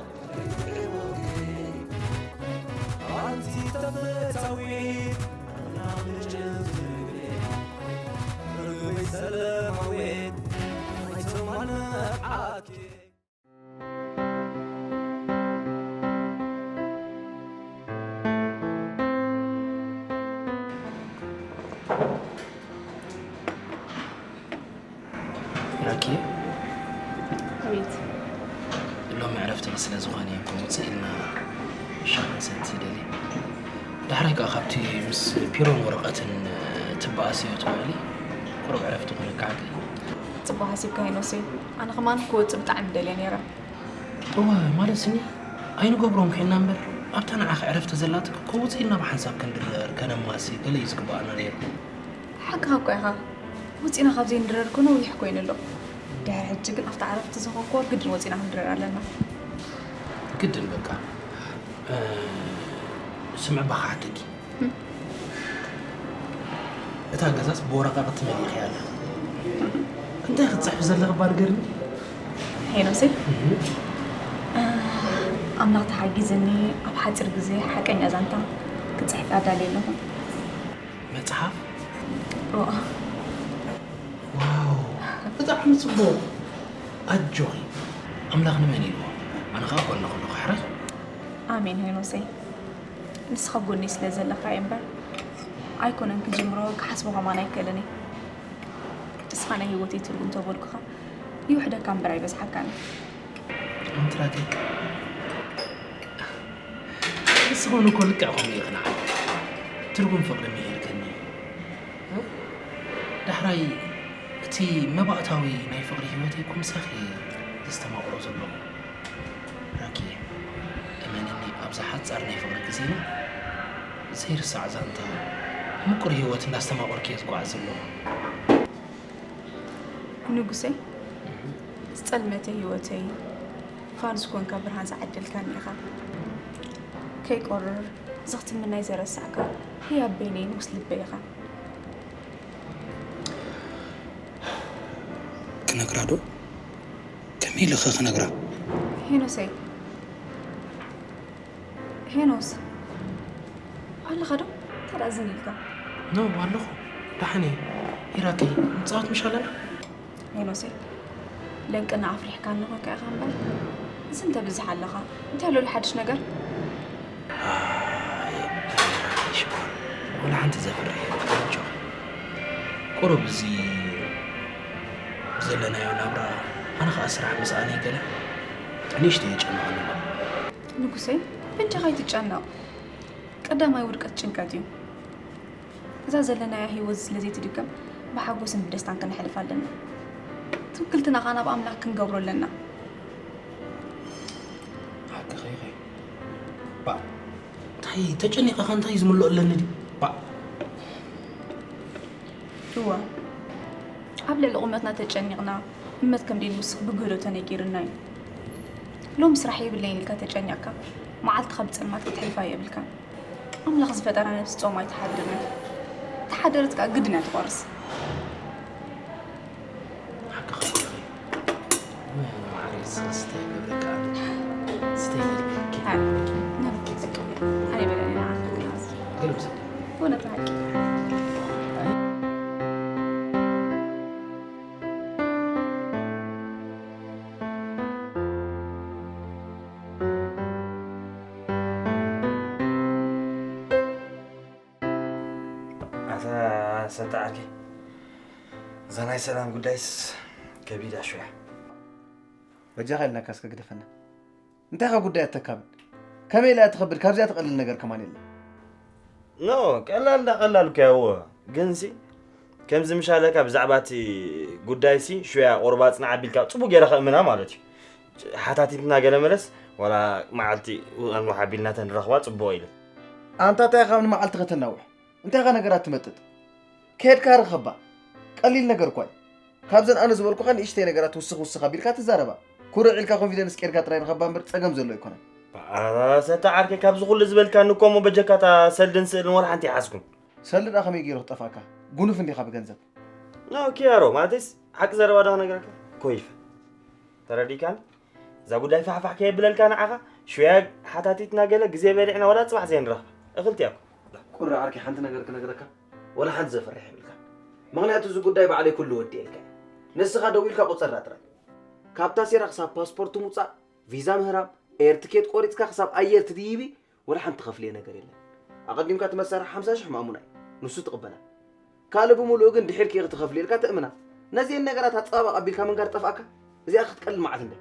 ራኪ፣ ኣቤት። ሎሚ ዕረፍትኺ ስለ ዝኾነ እየ ውፅእ ኢልና ሻሂ ክንሰቲ ደልየ። ዳሕራይ ከዓ ካብቲ ምስ ፒሮን ወረቐትን ትበኣስዮ ትውዕሊ ቁሩብ ዕረፍቲ ኮነካ ሓቂ። ፅቡቅ ሓሲብካ ሄኖሰይ። ኣነ ከማን ክወፅእ ብጣዕሚ ደልየ ነይረ። እወ ማለትኒ ኣይንገብሮም ኮይንና እምበር ኣብታ ንዓኺ ዕረፍቲ ዘላትኪ እኮ ውፅእ ኢልና ብሓንሳብ ክንድረር ከነማሲ ገለ እዩ ዝግበኣና ነይሩ። ሓቅኻ እኮ ኢኻ። ወፂእና ካብ ዘይንድረር እኮ ነዊሕ ኮይኑ ኣሎ። ድሕሪ ሕጂ ግን ኣብታ ዕረፍቲ ዝኾንኩዋ ግድን ወፂእና ክንድረር ኣለና። ግድን በቃ። ስምዒ እባ ክሓተኪ። እታ ገዛስ ብወረቓቕቲ መሊእኽያ ኣለኺ። እንታይ ክትፅሕፊ ዘለኺ እባ ንገርኒ። ሄኖሰይ ኣምላኽ ተሓጊዝኒ ኣብ ሓፂር ግዜ ሓቀኛ ዛንታ ክፅሕፍ ኣዳልየ ኣለኹ። መፅሓፍ? እዎ። ዋው ብጣዕሚ ፅቡቕ። ኣጆኺ። ኣምላኽ ንመን ኢልዎ? ኣነ ኸዓ ጎንኺ ኣለኹ ሕራይ። ኣሜን ሄኖሰይ። ንስኻ ጎነይ ስለ ዘለኻ እየ እምበር ኣይኮነን ክጅምሮ ክሓስቦ ኸማን ኣይክእልን እየ። ንስኻ ናይ ህይወተይ ትርጉም ተበልኩኻ ይውሕደካ እምበር ኣይበዝሓካን እዩ። ኣንቲ ራኬብ ንስኽን እኮ ልክዕ ከምኡ ኢኺ ንዓይ ትርጉም ፍቕሪ ምሂርክኒ። ዳሕራይ እቲ መባእታዊ ናይ ፍቕሪ ህይወተይ እኮ ምሳኺ እየ ዘስተማቕሮ ዘለኹ። ራኪ እመንኒ ኣብዛ ሓጻር ናይ ፍቕሪ ግዜና ዘይርሳዕ ዛንታ ምቁር ህይወት እንዳስተማቐርኩ እየ ዝጓዓዝ ዘለኹ። ንጉሰይ ዝጸልመተ ህይወተይ ፋኑስ ኮንካ ብርሃን ዝዓደልካኒ ኢኻ። ከይቆርር ዝኽትምናይ ዘረሳዕካ ህያብ በይነይ ንጉስ ልበይ ኢኻ። ክነግራ ዶ? ከመይ ኢለ ኸ ክነግራ? ሄኖሰይ ሄኖስ ኣለኻ ዶ? እንታይ ደኣ ዝን ኢልካ? ኖ ኣለኹ ደሓን እየ። ሂራተይ ንጻወት ምሽ ኣለና? ሄኖሰይ ለንቅና ኣፍሪሕካኒ ኾንካ ኢኻ እምበር ዝን ተብዝሕ ኣለኻ። እንታይ ኣሎ ሓድሽ ነገር? ሽኮር ወላ ሓንቲ ዘፍርሕ የለን። ኣጆኺ ቁሩብ እዚ ዘለናዮ ናብራ ኣነ ኸዓ ስራሕ ምስኣነይ ገለ ንእሽተይ የጨንቐኒ ኣሎ። ንጉሰይ በጃኻ ኣይትጨነቕ። ቀዳማይ ውድቀት ጭንቀት እዩ። እዛ ዘለናያ ህይወት ስለ ዘይትድገም ብሓጎስን ብደስታን ከነሕልፋ ኣለና። ትውክልትና ኸዓ ናብ ኣምላኽ ክንገብሮ ኣለና። ሓቅኺ ኢኺ። ባእ እንታይ ተጨኒቐ ኸ እንታይ ዝምልኦ ኣለኒ ድዩ? ባእ። እወ ኣብ ልዕሊ ቁመትና ተጨኒቕና እመት ከም ደይንውስኽ ብግህዶ ተነጊርና እዩ። ሎሚ ስራሕ የብለይን ኢልካ ተጨኒቕካ መዓልትኻ ብጸልማት ክትሕልፋ የብልካን። ኣምላኽ ዝፈጠራ ነብሲ ጾም ኣይትሓድርን። ተሓደረት ከኣ ግድን እያ ትቆርስ። ሓቅኻ ኢኺ። ማዕረይ እስኻ ስተይ ይብለካ። ስተይ ይብለካ። ኣይ፣ ናብቲ ክሰቅል እያ። ኣነ በለኒ ንዓኻ ክነኣስ። ገለ ውሰድ። እውነት ንሓቂ። ኣታ ሰተ ዓርከይ፣ እዛ ናይ ሰላም ጉዳይስ ከቢድ ኣሽውያ። በጃኻ ኢልናካ እስከ ግደፈና። እንታይ ኻ ጉዳይ ኣተካብድ? ከመይ ኢላ እያ ትኸብድ? ካብዚኣ ትቐልል ነገር ከማን የለን። ኖ፣ ቀላል እንዳ ቀላል እኮ እያ፣ እወ። ግንሲ፣ ከምዚ ምሻለካ ብዛዕባ እቲ ጉዳይሲ ሽያ ቁርባ ጽናዕ ኣቢልካ ጽቡቅ ገይረ ከእምና ማለት እዩ። ሓታቲትና ገለ መለስ ዋላ መዓልቲ ኣንዋሕ ኣቢልና ተንረኽባ ጽቡቅ ኢለ። ኣንታ እንታይ ኢኻ ምን መዓልቲ ከተናውሕ? እንታይ ኢኻ ነገራት ትመጥጥ? ከድካ ርኸባ። ቀሊል ነገር እኳ እዩ። ካብዘን ኣነ ዝበልኩኻ ንእሽተይ ነገራት ውስኽ ውስኽ ኣቢልካ ትዛረባ። ኩርዕ ኢልካ ኮንፊደንስ ቀይርካ ጥራይ ርኸባ እምበር ጸገም ዘሎ ኣይኮነን። ሰተ ዓርከይ ካብዚ ኩሉ ዝበልካኒ እኮ እሞ በጀካታ ሰልድን ስእልን ወላ ሓንቲ ይሓዝኩን። ሰልዲ ደኣ ከመይ ገይሩ ክጠፍኣካ? ጉኑፍ እንዲኻ ብገንዘብ። ኖ ኪያሮ ማለትስ ሓቂ ዘረባ ዶ ክነግረካ? ኮይፈ ተረዲካኒ? እዛ ጉዳይ ፋሕፋሕ ከየብለልካ ንዓኻ ሽያ ሓታቲትና ገለ ግዜ በሊዕና ወላ ጽባሕ ዘይንረኽባ እኽልቲ እያ እኮ። ቁሪ ዓርከይ ሓንቲ ነገር ክነግረካ ወላ ሓንቲ ዘፍርሕ የብልካ። ምኽንያቱ እዚ ጉዳይ ባዕለይ ኩሉ ወዲኤልካ እየ። ንስኻ ደዊልካ ቁጸራ ጥራይ። ካብታ ሴራ ክሳብ ፓስፖርት ምውጻእ፣ ቪዛ ምህራም፣ ኤር ትኬት ቆሪጽካ ክሳብ ኣየር ትድይቢ ወላ ሓንቲ ከፍልየ ነገር የለን። ኣቐዲምካ እቲ መሳርሒ ሓምሳ ሽሕ ማእሙና እዩ። ንሱ ትቕበላ። ካልእ ብምሉኡ ግን ድሒር ከይኺ ትኸፍልየልካ ትእምና። ነዚአን ነገራት ኣጸባባቕ ኣቢልካ ምንጋር ጠፍኣካ። እዚኣ ክትቀልል መዓት እንደ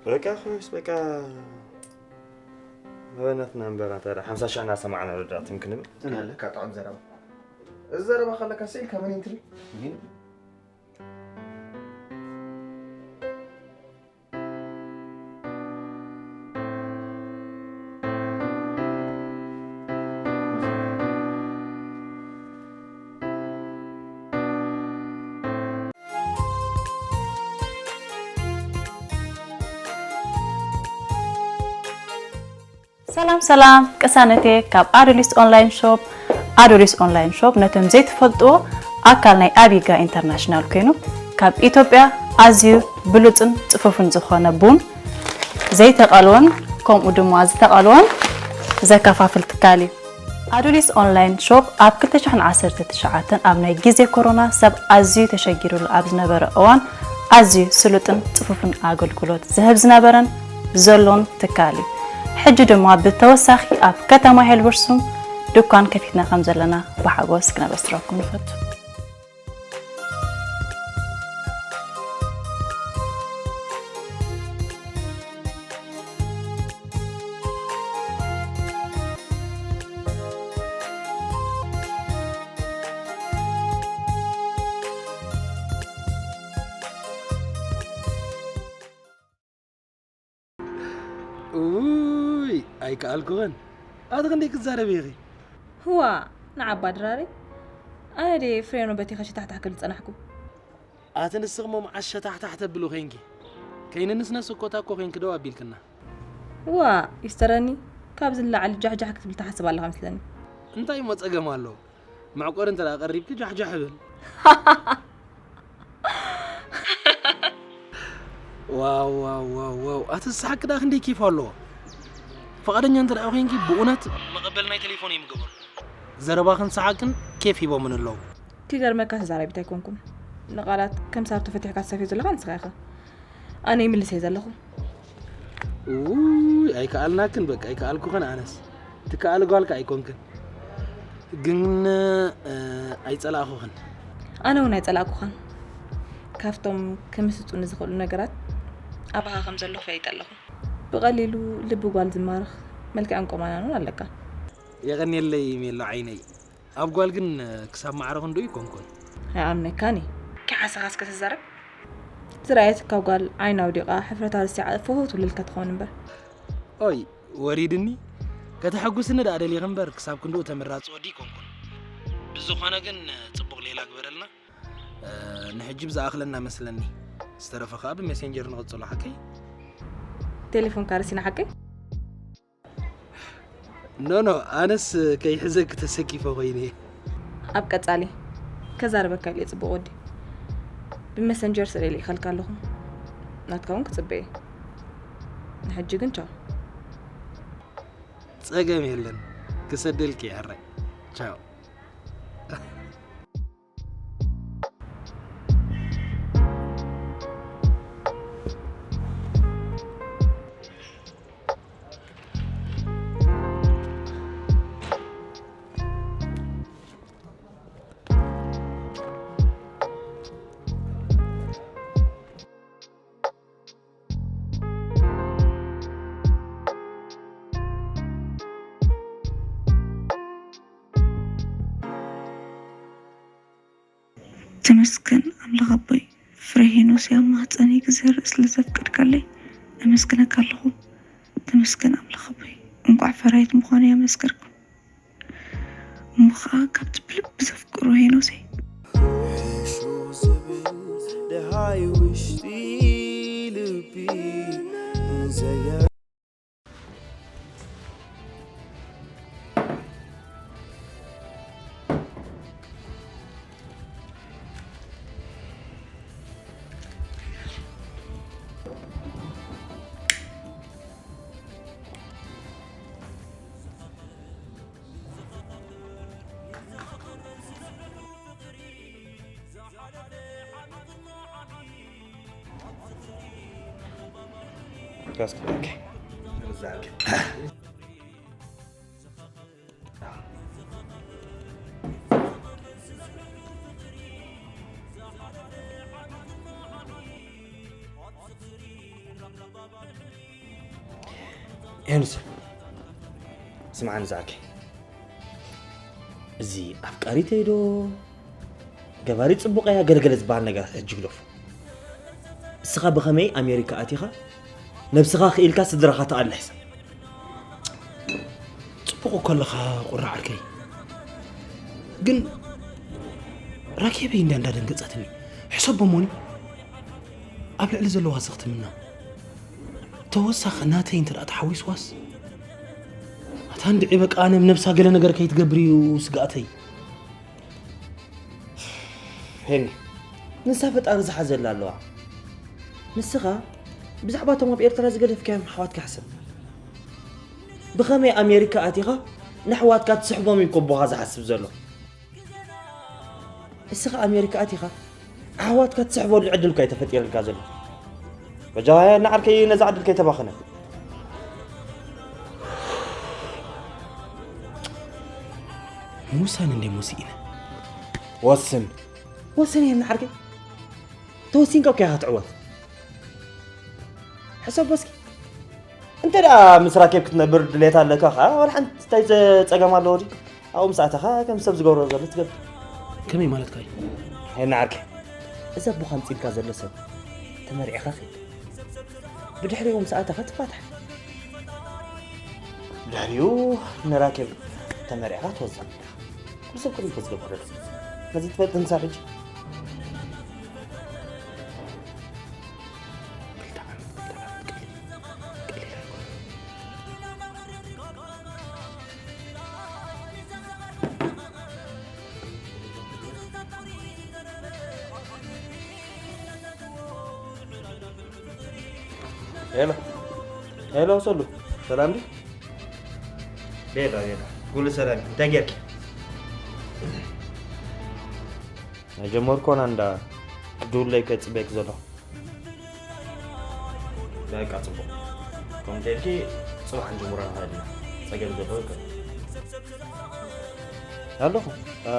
በቃ ኸስ በቃ በበናትና እምበራ ታዲያ ሓምሳ ሽሕ እናሰማዕና ረዳእትን ክንብል። ትናለካ ጥዑም ዘረባ። እዚ ዘረባ ከለካ ስኢልካ መን ይንትብል? ሰላም ሰላም ቅሳነቴ ካብ ኣዶሊስ ኦንላይን ሾፕ። ኣዶሊስ ኦንላይን ሾፕ ነቶም ዘይትፈልጥዎ ኣካል ናይ ኣቢጋ ኢንተርናሽናል ኮይኑ ካብ ኢትዮጵያ ኣዝዩ ብሉፅን ፅፉፍን ዝኾነ ቡን ዘይተቐልወን ከምኡ ድማ ዝተቐልወን ዘከፋፍል ትካል እዩ። ኣዶሊስ ኦንላይን ሾፕ ኣብ ክልተ ሽሕን ዓሰርተ ትሽዓተን ኣብ ናይ ግዜ ኮሮና ሰብ ኣዝዩ ተሸጊሩሉ ኣብ ዝነበረ እዋን ኣዝዩ ስሉጥን ጽፉፍን ኣገልግሎት ዝህብ ዝነበረን ዘሎን ትካል እዩ። ሕጂ ድማ ብተወሳኺ ኣብ ከተማ ሄልበርሱም ድኳን ከፊትና ከም ዘለና ብሓጎስ ክነበስረኩም ንፈቱ። ኡይ ኣይከኣልኩኽን። ኣቲ ክንደይ ክትዛረቢ ኢኺ? ህዋ ንዓባ ድራረይ። ኣነ ድየ ፍሬኖ በቲኸ ሽታሕታሕ ክብል ዝጸናሕኩ? ኣቲ ንስኺ እሞ መዓስ ሸታሕታሕ ተብሊ ኮይንኪ? ከይንንስነስ እኮ እታ እኮ ኮይንኪ ደው ኣቢልክና። ዋእ ይስተረኒ ካብዚ ንላዕሊ ጃሕጃሕ ክትብል ትሓስብ ኣለኻ መስለኒ። እንታይ እሞ ጸገም ኣለዎ? መዕቆሪ እንተ ደኣ ቀሪብኪ ጃሕጃሕ እብል። ዋው ዋው ዋው ዋው ኣቲ ዝሰሓቂ ደኣ ክንደይ ኬፍ ኣለዎ። ፍቓደኛ እንተ ደኣ ኮይንኪ ብእውነት መቐበል ናይ ቴሌፎን እየ ምገበርኩ። ዘረባኽን ሰሓቅን ኬፍ ሂቦምኒ ኣለዉ። ክገርመካ ተዛራቢት ኣይኮንኩን። ንቓላት ከም ሳርቶ ፈቲሕካ ትሰፍዮ ዘለኻ ንስኻ ኢኻ። ኣነ ይምልስ እየ ዘለኹ። ውይ ኣይከኣልናክን በቃ ኣይከኣልኩኽን ኣነስ ትከኣሊ ጓል ከኣ ኣይኮንክን ግን ኣይጸላእኹኽን። ኣነ እውን ኣይጸላእኩኻን። ካብቶም ክምስጡኒ ዝኽእሉ ነገራት ኣባኻ ከም ዘለኹ ፈሊጠ ኣለኹ። ብቐሊሉ ልቢ ጓል ዝማርኽ መልክዕን ቁመናን እውን ኣለካ። የቐንየለይ ሜሎ ዓይነይ። ኣብ ጓል ግን ክሳብ ማዕረ ክንድኡ ኣይኮንኩን። ኣይኣምነካን እየ። ከይሓሰኻ እስከ ተዛረብ። ዝረኣየትካ ጓል ዓይና ኣውዲቓ ሕፍረታ ረሲዓ ፍህው ትብለልካ ትኸውን እምበር። ኦይ ወሪድኒ። ከተሐጉስኒ ደኣ ደሊኺ እምበር ክሳብ ክንድኡ ተምራጺ ወዲ ኣይኮንኩን። ብዝኾነ ግን ጽቡቕ ሌላ ግበረልና። ንሕጂ ብዝኣኽለና መስለኒ። ዝተረፈ ከኣ ብሜሴንጀር ንቕጽሎ ሓቀይ። ቴሌፎንካ ረሲና ሓቀይ? ኖ ኖ ኣነስ ከይሕዘኪ ተሰኪፈ ኮይነ እየ። ኣብ ቀጻሊ ከዛርበካ ኢለ ጽቡቕ ወዲ። ብመሰንጀር ስለ ልኢኸልካ ኣለኹ። ናትካ እውን ክጽበ እየ። ንሕጂ ግን ቻው። ጸገም የለን ክሰደልኪ እየ ሕራይ። ቻው። ተመስገን ኣምላኽ ኣቦይ፣ ፍረ ሄኖስ ኣብ ማህፀነይ ክዝህር ስለ ዘፍቀድካለይ ኣመስግነካ ኣለኹ። ተመስገን ኣምላኽ ኣቦይ፣ እንቋዕ ፈራይት ምዃነይ ኣመስገርኩ። እሞ ኸዓ ካብቲ ብልቢ ዘፍቅሮ ሄኖሰይ። ሕሹ ዝብል ደሃይ ውሽጢ ልቢ ዘየ ሄኖስ፣ ስምዓኒ ዛኪ፣ እዚ ኣፍቃሪተይ ዶ ገባሪ ጽቡቕ እያ ገለገለ ዝበሃል ነገር ሕጂ ግደፎ። እስኻ ብኸመይ ኣሜሪካ ኣቲኻ ነብስኻ ክኢልካ ስድራኻ ትኣልሕ ሰብ? ጽቡቕ እኮ ኣለኻ ቁራ ዓርከይ። ግን ራኬበይ እንዳ እንዳደንገጸትኒ። ሕሰቦ ሞኒ ኣብ ልዕሊ ዘለዋ ዘኽትምና ተወሳኺ ናተይ እንተ ደኣ ተሓዊስዋስ፣ ኣታ እንድዒ በቃ ኣነ ነብሳ ገለ ነገር ከይትገብር እዩ ስግኣተይ። ሄኒ፣ ንሳ ፈጣሪ ዝሓዘላ ኣለዋ። ንስኻ ብዛዕባ እቶም ኣብ ኤርትራ ዝገደፍካዮም ኣሕዋትካ ሕሰብ። ብኸመይ ኣሜሪካ ኣቲኻ ንኣሕዋትካ ትስሕቦም እዩ እኮ ኣቦኻ ዝሓስብ ዘሎ። እስኻ ኣሜሪካ ኣቲኻ ኣሕዋትካ ትስሕበሉ ዕድል እኳ እዩ ተፈጢርልካ ዘሎ። በጃኻ ንዓርከይ ነዛ ዕድል ከይተባኸነ። ምውሳን እንዴ ወሲእነ። ወስን። ወስን እየ ንዓርከይ። ተወሲንካ እኮ ኢኻ ትዕወት። ሕሰቦ እስኪ። እንተ ደኣ ምስ ራኬብ ክትነብር ድሌት ኣለካ ኸዓ፣ ዋላ ሓንቲ እንታይ ዘ-፣ ጸገም ኣለዎ ድዩ? ኣብኡ ምስ ኣተኻ ከም ሰብ ዝገብሮ ዘሎ ትገብር። ከመይ ማለትካ እዩ? ሄና ዓርከይ፣ እዚ ኣቦኻ ኣምጺእልካ ዘሎ ሰብ ተመርዒኻ ኺድ። ብድሕሪኡ ምስ ኣተኻ ትፋታሕ። ብድሕሪኡ ንራኬብ ተመርዒኻ ትወስን። ኩሉ ሰብ ከምኡ እዩ ዝገብር ዘሎ። ነዚ ትፈልጥ ንሳ ሕጂ? ክልተ ዓመት፣ ክልተ ዓመት ቀሊል፣ ቀሊል ኣይኮነን። ሄሎ፣ ሄሎ፣ ሰሉ፣ ሰላም ድዩ? ቤላ፣ ቤላ፣ ኩሉ ሰላም እዩ። እንታይ ጌርኪ? ኣይጀመርኮን፣ ኣንዳ ክድውለይ ከጽበየክ ዘለኹ። በቃ፣ ጽቡቕ። ከምኡ እንተ ኢልኪ፣ ጽባሕ ንጅምሮ ንኽእል ኢና። ጸገም ዘለዎ ኣይኮነን። ኣለኹ። እ፣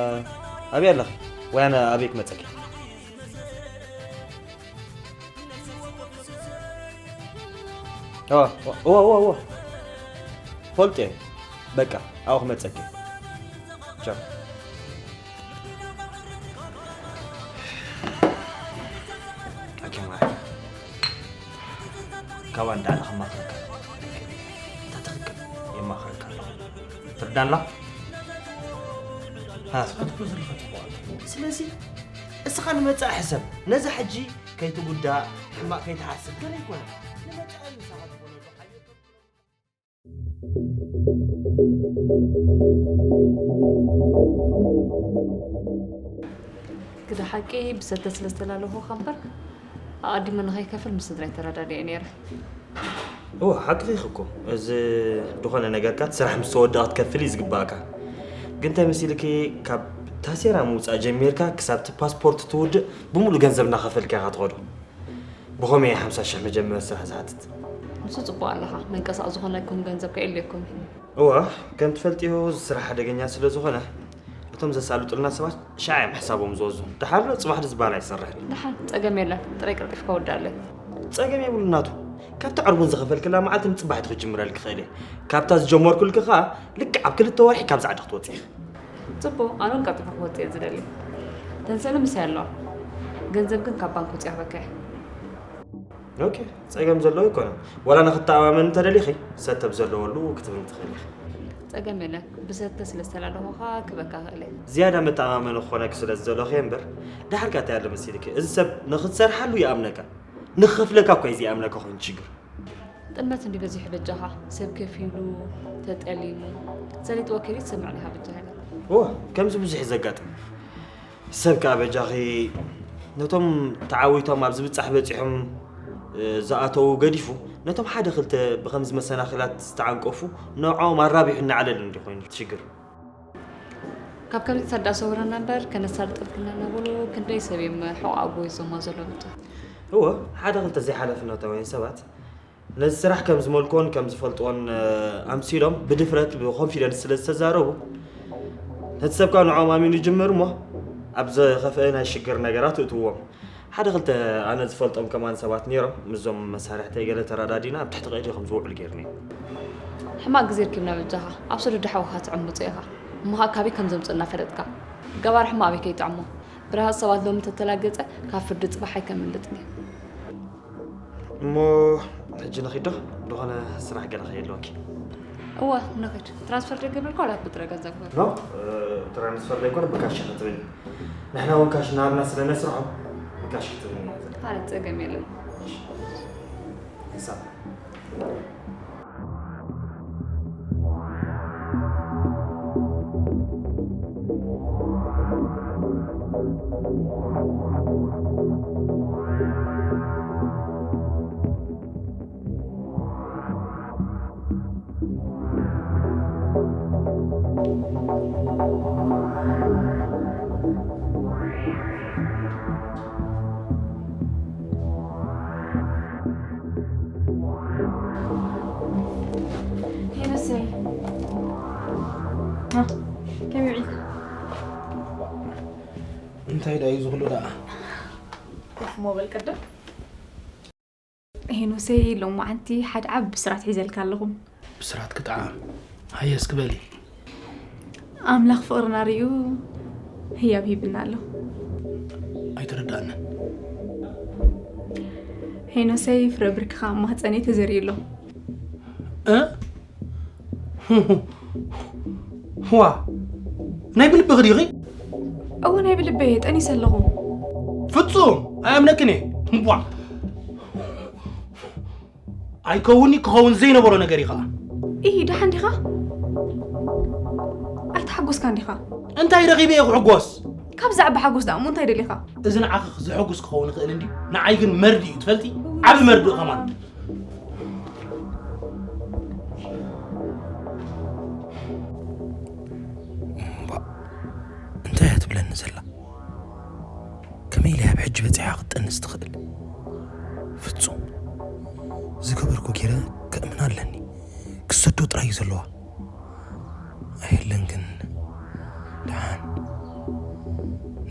ኣበይ ኣለኺ? ወይ ኣነ ኣበይ ክመጸኪ? እዋ፣ እዋ፣ እዋ፣ እዋ። ፈልጥ እየ። በቃ፣ ኣብኡ ክመጸኪ። ቻው። ኣኬ ማይ። ካብ ኣንዳ ኣነ ከማኽረካ። እታ ትኽክል የማኽረካ ኣለኹ። ትርዳላ? ሃ። ትፈትዎ ዘለኻ ጽቡቕ ኣሎ። ስለዚ፣ እስኻ ንመጻኢ ሕሰብ። ነዛ ሕጂ ከይትጉዳእ፣ ሕማቕ ከይትሓስብ፣ ገለ ይኮነ። ንመጻኢ ምሳኻ ዝኾነ ዶ ሓየት ግደ ሓቂ ብሰተ ስለ ዝተላለኹኻ እምበር፣ ኣቐዲመ ንኸይከፍል ምስ ስድራይ ተረዳዲኤ ነይረ። እወ፣ ሓቅኺ እኮ። እዚ ዝኾነ ነገርካ እቲ ስራሕ ምስ ተወድኣ ክትከፍል እዩ ዝግባእካ። ግን እንታይ መሲልኪ፣ ካብ ታሴራ ምውጻእ ጀሚርካ ክሳብ እቲ ፓስፖርት ትውድእ ብምሉእ ገንዘብ እናኸፈልካ ኢኻ ትኸዶ። ብኸመይ ሓምሳ ሽሕ መጀመሪ ስራሕ ዝሓትት? ንሱ ጽቡቕ ኣለኻ። መንቀሳቕ ዝኾነኩም ገንዘብ ከየድልየኩም እዩ። እወ፣ ከም ትፈልጥዮ፣ እዚ ስራሕ ሓደገኛ ስለ ዝኾነ፣ እቶም ዘሳልጡልና ሰባት ሻዕ እዮም ሕሳቦም ዝወዙ። ደሓር ዶ ጽባሕ ዶ ዝበሃል ኣይሰርሕን። ደሓን፣ ጸገም የለን። ጥራይ ቀልጢፍካ ወዳለይ። ጸገም የብሉን ናቱ። ካብቲ ዕርቡን ዝኸፈልክላ መዓልቲ ንጽባሒቱ ክጅምረልኪ ክእል እየ። ካብታ ዝጀመርኩልኪ ከኣ ልክዕ ኣብ ክልተ ወርሒ ካብዛ ዓዲ ክትወጺ ኢኺ። ጽቡቕ፣ ኣነ እውን ቀልጢፈ ክወጽእ እየ ዝደሊ። ተንሰለ ምሳይ ኣለዋ። ገንዘብ ግን ካብ ባንክ ውፅእ ክበካ እየ። ኦኬ፣ ጸገም ዘለዎ ኣይኮነን። ዋላ ንክተኣማመን እንተደሊኺ፣ ሰተብ ዘለዎሉ ክትብን ትኽእል ኢኺ። ጸገም የለን። ብሰተ ስለ ዝተላለኹኻ ክበካ ክእል እየ። ዝያዳ መተኣማመኒ ክኾነኪ ስለ ዝደለኹ እየ እምበር፣ ድሓር ከ እንታይ ኣሎ መሲልኪ? እዚ ሰብ ንኽትሰርሓሉ ይኣምነካ። ንኽኸፍለካ እኳ እዩ ዘይኣምነካ ኮይኑ ሽግር። ጥልመት እንዲ በዚሑ በጃኻ። ሰብ ከፊሉ፣ ተጠሊሙ፣ ሰሊጥዎ ከይዱ ትሰምዕ ዲኻ በጃኻ ኢለ። እወ፣ ከምዚ ብዙሕ እዩ ዘጋጥም። ሰብ ከኣ በጃኺ ነቶም ተዓዊቶም ኣብ ዝብጻሕ በጺሖም፣ እ፣ ዝኣተዉ ገዲፉ፣ ነቶም ሓደ ክልተ ብኸምዚ መሰናኽላት ዝተዓንቀፉ ንዕኦም ኣራቢሑ እናዕለሉ እንዲ ኮይኑ እቲ ሽግር። ካብ ከምዚ ተዳሰውረና እምበር ከነሳልጠልክና እናበሉ ክንደይ ሰብ እዮም ሕቖ ኣጎይዞሞ ዘለዉ ብቻ። እወ፣ ሓደ ክልተ ዘይሓላፍነታውያን ሰባት ነዚ ስራሕ ከም ዝመልክዎን ከም ዝፈልጥዎን፣ እ፣ ኣምሲሎም ብድፍረት ብኮንፊደንስ ስለ ዝተዛረቡ፣ ነቲ ሰብ ከኣ ንዕኦም ኣሚኑ ይጅምር እሞ ኣብ ዝኸፍአ ናይ ሽግር ነገራት እእትዎም። ሓደ ክልተ ኣነ ዝፈልጦም ከማን ሰባት ነይሮም፣ ምስዞም መሳርሕተይ ገለ ተረዳዲና ኣብ ትሕቲ ቀይዲ ከም ዝውዕሉ ገይርኒ። ሕማቕ ግዜ ርኪብና በጃኻ፣ ኣብ ሰደዱ ሓውኻ ትዕምጾ ኢኻ። እሞ ኸኣ ካበይ ከም ዘምጽኡ እናፈለጥካ። ገባር ሕማቕ ኣበይ ከይጥዕሞ። ብርሃጽ ሰባት ሎሚ እንተተላገጸ፣ ካብ ፍርዲ ጽባሕ ኣይከምልጥን እዩ። እሞ ሕጂ ንኺድ ዶ? ዝኾነ ስራሕ ገለ ከየለወኪ። እወ፣ ንኺድ። ትራንስፈር ደገብርልካ ዋላ ብጥረ ገንዘብ ክበል? ኖ፣ እ፣ ትራንስፈር ዘይኮነ ብካሽ ክትብኒ። ንሕና እውን ካሽ እናሃብና ስለ ነስርሖም፣ ብካሽ ክትብኒ እያ ዘላ። ኣረ፣ ጸገም የለን። እሺ። ክሳብ ሄኖሰይ። አ፣ ከመይ ውዒልካ? እንታይ ደኣ እዩ ዝኽሉ ደኣ? ኮፍ ሞ በል ቅድም። ሄኖሰይ፣ ሎማዓንቲ ሓደ ዓቢ ብስራት ሒዘልካ ኣለኹ። ብስራት ክጥዓም። ሃየ እስኪ በሊ። ኣምላኽ ፍቕርና ርእዩ ህያብ ሂብና ኣሎ። ኣይተረድኣንን። ሄኖሰይ፣ ፍረ ብርክኻ ኣብ ማህጸነይ ተዘሪኡ ኣሎ። እ? ዋ፣ ናይ ብልብኺ ዲኺ? እወ፣ ናይ ብልበይ እየ፣ ጠኒሰ ኣለኹ። ፍጹም ኣይኣምነክን እየ። እምቧ። ኣይከውን'ዩ፣ ክኸውን ዘይነበሮ ነገር እዩ ኸኣ። ኢሂ፣ ደሓን ዲኻ? ኣይተሓጎስካን ዲኻ? እንታይ ረኺበ እየ ክሕጎስ? ካብ ዛዕባ ሓጎስ ደኣ እሞ እንታይ ደሊኻ? እዚ ንዓኺ ዘሐጉስ ክኸውን ይኽእል እንድዩ፣ ንዓይ ግን መርድእ እዩ፣ ትፈልጢ? ዓቢ መርድእ ከማን። እምባ፣ እንታይ እያ ትብለኒ ዘላ? ከመይ ኢለ እያ ኣብ ሕጂ በጺሓ ክትጠንስ ትኽእል? ፍጹም፣ ዝገበርኩ ገይረ ከእምና ኣለኒ። ክሰዶ ጥራይ እዩ ዘለዋ። ኣየለን ግን፣ ደሓን፣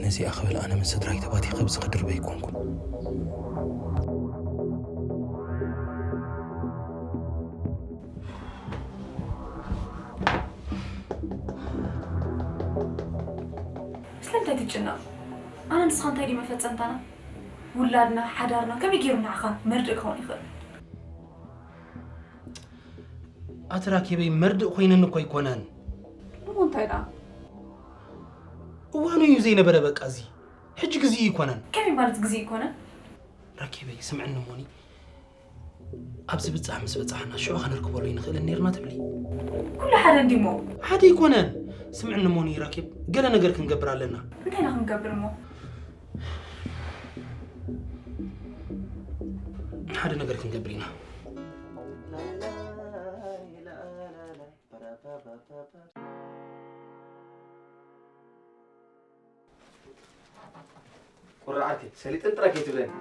ነዚኣ ክብል ኣነ ምስ ስድራይ ተባቲኸ ኣብዚ ክድርበ ኣይኮንኩን። ስለምንታይ ትጭነቕ? ኣነ ንስኻ እንታይ ድዩ መፈጸምታና? ውላድና፣ ሓዳርና ከመይ ገይሩ ንዓኻ መርድእ ክኸውን ይኽእል? ኣቲ ራኬበይ፣ መርድእ ኮይነኒ እኮ ኣይኮነን። እሞ እንታይ ደኣ? እዋኑ እዩ ዘይነበረ በቃ እዚ። ሕጂ ግዜኡ ኣይኮነን። ከመይ ማለት ግዜ ኣይኮነን? ራኬበይ፣ ስምዕኒ እሞኒ፣ ኣብዚ ብጻሕ ምስ በጻሕና ሽዑ ከነርክበሉ ኣይንኽእልን ኔርና ትብሊ? ኩሉ ሓደ እንዲሞ። ሓደ ኣይኮነን። ስምዕኒ እሞኒ ራኬብ፣ ገለ ነገር ክንገብር ኣለና። እንታይ ኢና ክንገብር እሞ? ሓደ ነገር ክንገብር ኢና። ቁሪ ዓርከይ፣ ሰሊጥን ጥራይ ከይትብለኒ።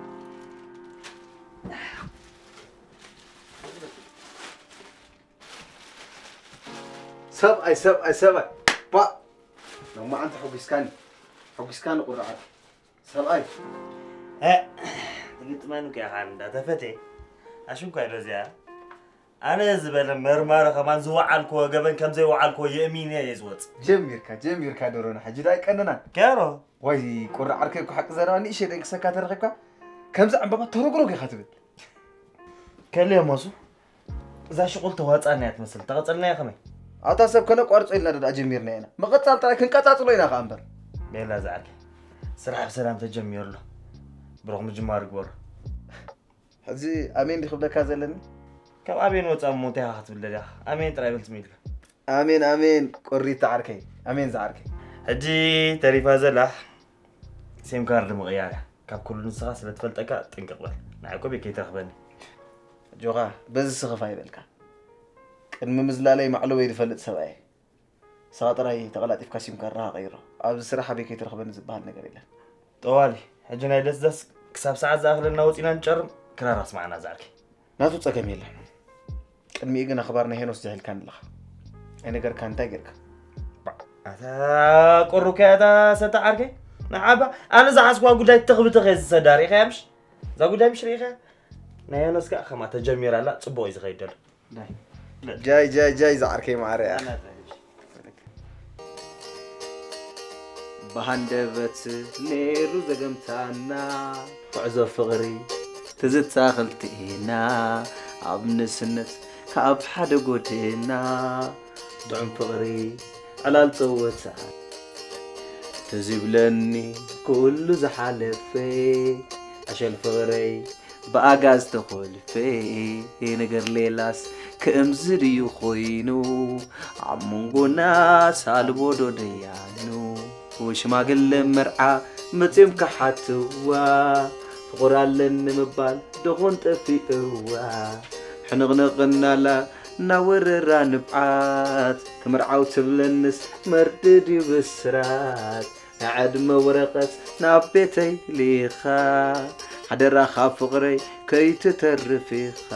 ሰብኣይ፣ ሰብኣይ፣ ሰብኣይ። ባ! ሎማዓንቲ ሕጒስካኒ። ሕጒስካኒ ቁሪ ዓርከይ። ሰብኣይ። እ፣ ትግጥመኒ እኮ ኢኻ እንዳ ተፈቴ። ኣሽንኳይ ዶ እዚኣ? ኣነ ዝበለ መርማሪ ከማን ዝወዓልክዎ ገበን ከም ዘይወዓልክዎ የእሚነ እየ ዝወጽእ። ጀሚርካ፣ ጀሚርካ ዶሮና፣ ሕጂ ዶ ኣይቀነናን? ከሮ፣ ዋይ ቁሪ ዓርከይ እኮ ሓቂ ዘረባ ንእሸ ደንክሰካ ተረኺብካ ከምዚ ዕምበባ ተረግረግ ኢኻ ትብል። ከልየ ሞሱ እዛ ሽቁል ተዋፃና እያ ትመስል። ተቐፀልና እያ ከመይ? ኣታ ሰብ ከነቋርጾ ኢልና ደኣ ጀሚርና ኢና። ምቕጻል ጥራይ ክንቀጻጽሎ ኢና ከኣ እምበር። ቤላ ዝዓርከይ ስራሕ ብሰላም ተጀሚሩ ኣሎ። ብሩኽ ምጅማር ግበሮ። ሕጂ ኣሜን ዲ ክብለካ ዘለኒ? ካብ ኣሜን ወፃእ እሞ እንታይ ኢኻ ክትብል ደሊኻ? ኣሜን ጥራይ በል ትም ኢልካ። ኣሜን ኣሜን ቁሪት ዓርከይ። ኣሜን ዝዓርከይ። ሕጂ ተሪፋ ዘላ ሲም ካርድ ምቕያር እያ። ካብ ኩሉ ንስኻ ስለ ትፈልጠካ ጥንቅቕ በል። ንዓይ እኮ ቤት ከይትረኽበኒ። ኣጆኻ በዚ ስኽፍ ኣይበልካ። ቅድሚ ምዝላለይ ማዕለወይ ዝፈልጥ ሰብኣየ። ንስኻ ጥራይ ተቐላጢፍካ ሲም ካርድኻ ቀይሮ። ኣብዚ ስራሕ ኣበይ ከይትረኽበኒ ዝበሃል ነገር የለን። ጠዋሊ፣ ሕጂ ናይ ደስደስ ክሳብ ሰዓት ዝኣኽለና ወፂና ንጨርም ክራር ኣስማዕና ዝዓርከይ። ናቱ ጸገም የለን። ቅድሚኡ ግን ኣኽባር ናይ ሄኖስ ጀሂልካኒ ኣለኻ። ኣይነገርካን እንታይ ጌርካ? ኣታ ቁሩከ ኣታ ሰተ ዓርከይ ንዓባ ኣነ ዝሓስኳ ጉዳይ ተኽብተኸ ዝሰዳር ኢኻ ምሽ? እዛ ጉዳይ ምሽ ርኢኻ? ናይ ሄኖስ ከኣ ከማ ተጀሚራ ኣላ ጽቡቕ እዩ ዝኸይድ ዘሎ። ዳይ። ጃይ ጃይ ጃይ ዝዓርከይ ማዕረ እያ። ብሃንደበት ነይሩ ዘገምታና። ጉዕዞ ፍቕሪ ትዝታ ክልቲኤና ኣብ ንስነት ካብ ሓደ ጎድና ጥዑም ፍቕሪ ዕላል ጸወታ ትዝብለኒ ኩሉ ዝሓለፈ ዕሸል ፍቕረይ ብኣጋ ዝተኾልፈ ነገር ሌላስ ከምዚ ድዩ ኮይኑ ኣብ መንጎና ሳልቦዶ ደያኑ ሽማግለ መርዓ መጺኦም ክሓትዋ ፍቕር ኣለኒ ምባል ደኾን ጠፊእዋ ሕንቕንቕ እናላ እናወረራ ንብዓት ክምርዓው ትብለንስ መርድድ እዩ ብስራት ናይ ዕድመ ወረቐት ናብ ቤተይ ልኢኻ ሓደራኻ ፍቕረይ ከይትተርፍ ኢኻ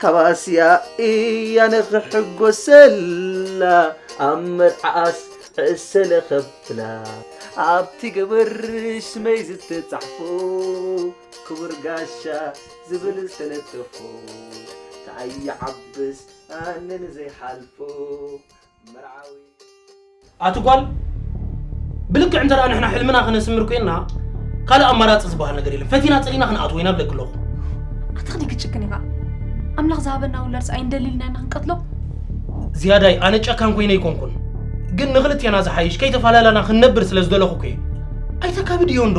ካብ ኣስያ እያ ንኽሕጎሰላ ኣብ መርዓኣስ ዕሰለ ኸብላ ኣብቲ ገበር ሽመይ ዝተጻሕፎ ክቡር ጋሻ ዝብል ዝተለጠፎ ተኣይ ዓብስ ኣነ ንዘይሓልፎ መርዓዊ ኣቲ ጓል ብልክዕ እንተ ደኣ ንሕና ሕልምና ክነስምር ኮይንና ካልእ ኣማራጺ ዝበሃል ነገር የለን። ፈቲና ጸሊና ክንኣትዎ ኢና ብለኪ ኣለኹ። ኣቲ ክንደይ ክትጭክን ኢኻ? ኣምላኽ ዝሃበና ውላድስ ኣይንደሊ ኢልና ኢና ክንቀትሎ? ዝያዳይ ኣነ ጨካን ኮይነ ኣይኮንኩን፣ ግን ንኽልቴና ዝሓይሽ ከይተፈላለና ክንነብር ስለ ዝደለኹ እኮ እየ። ኣይተካብድዮ እንዶ?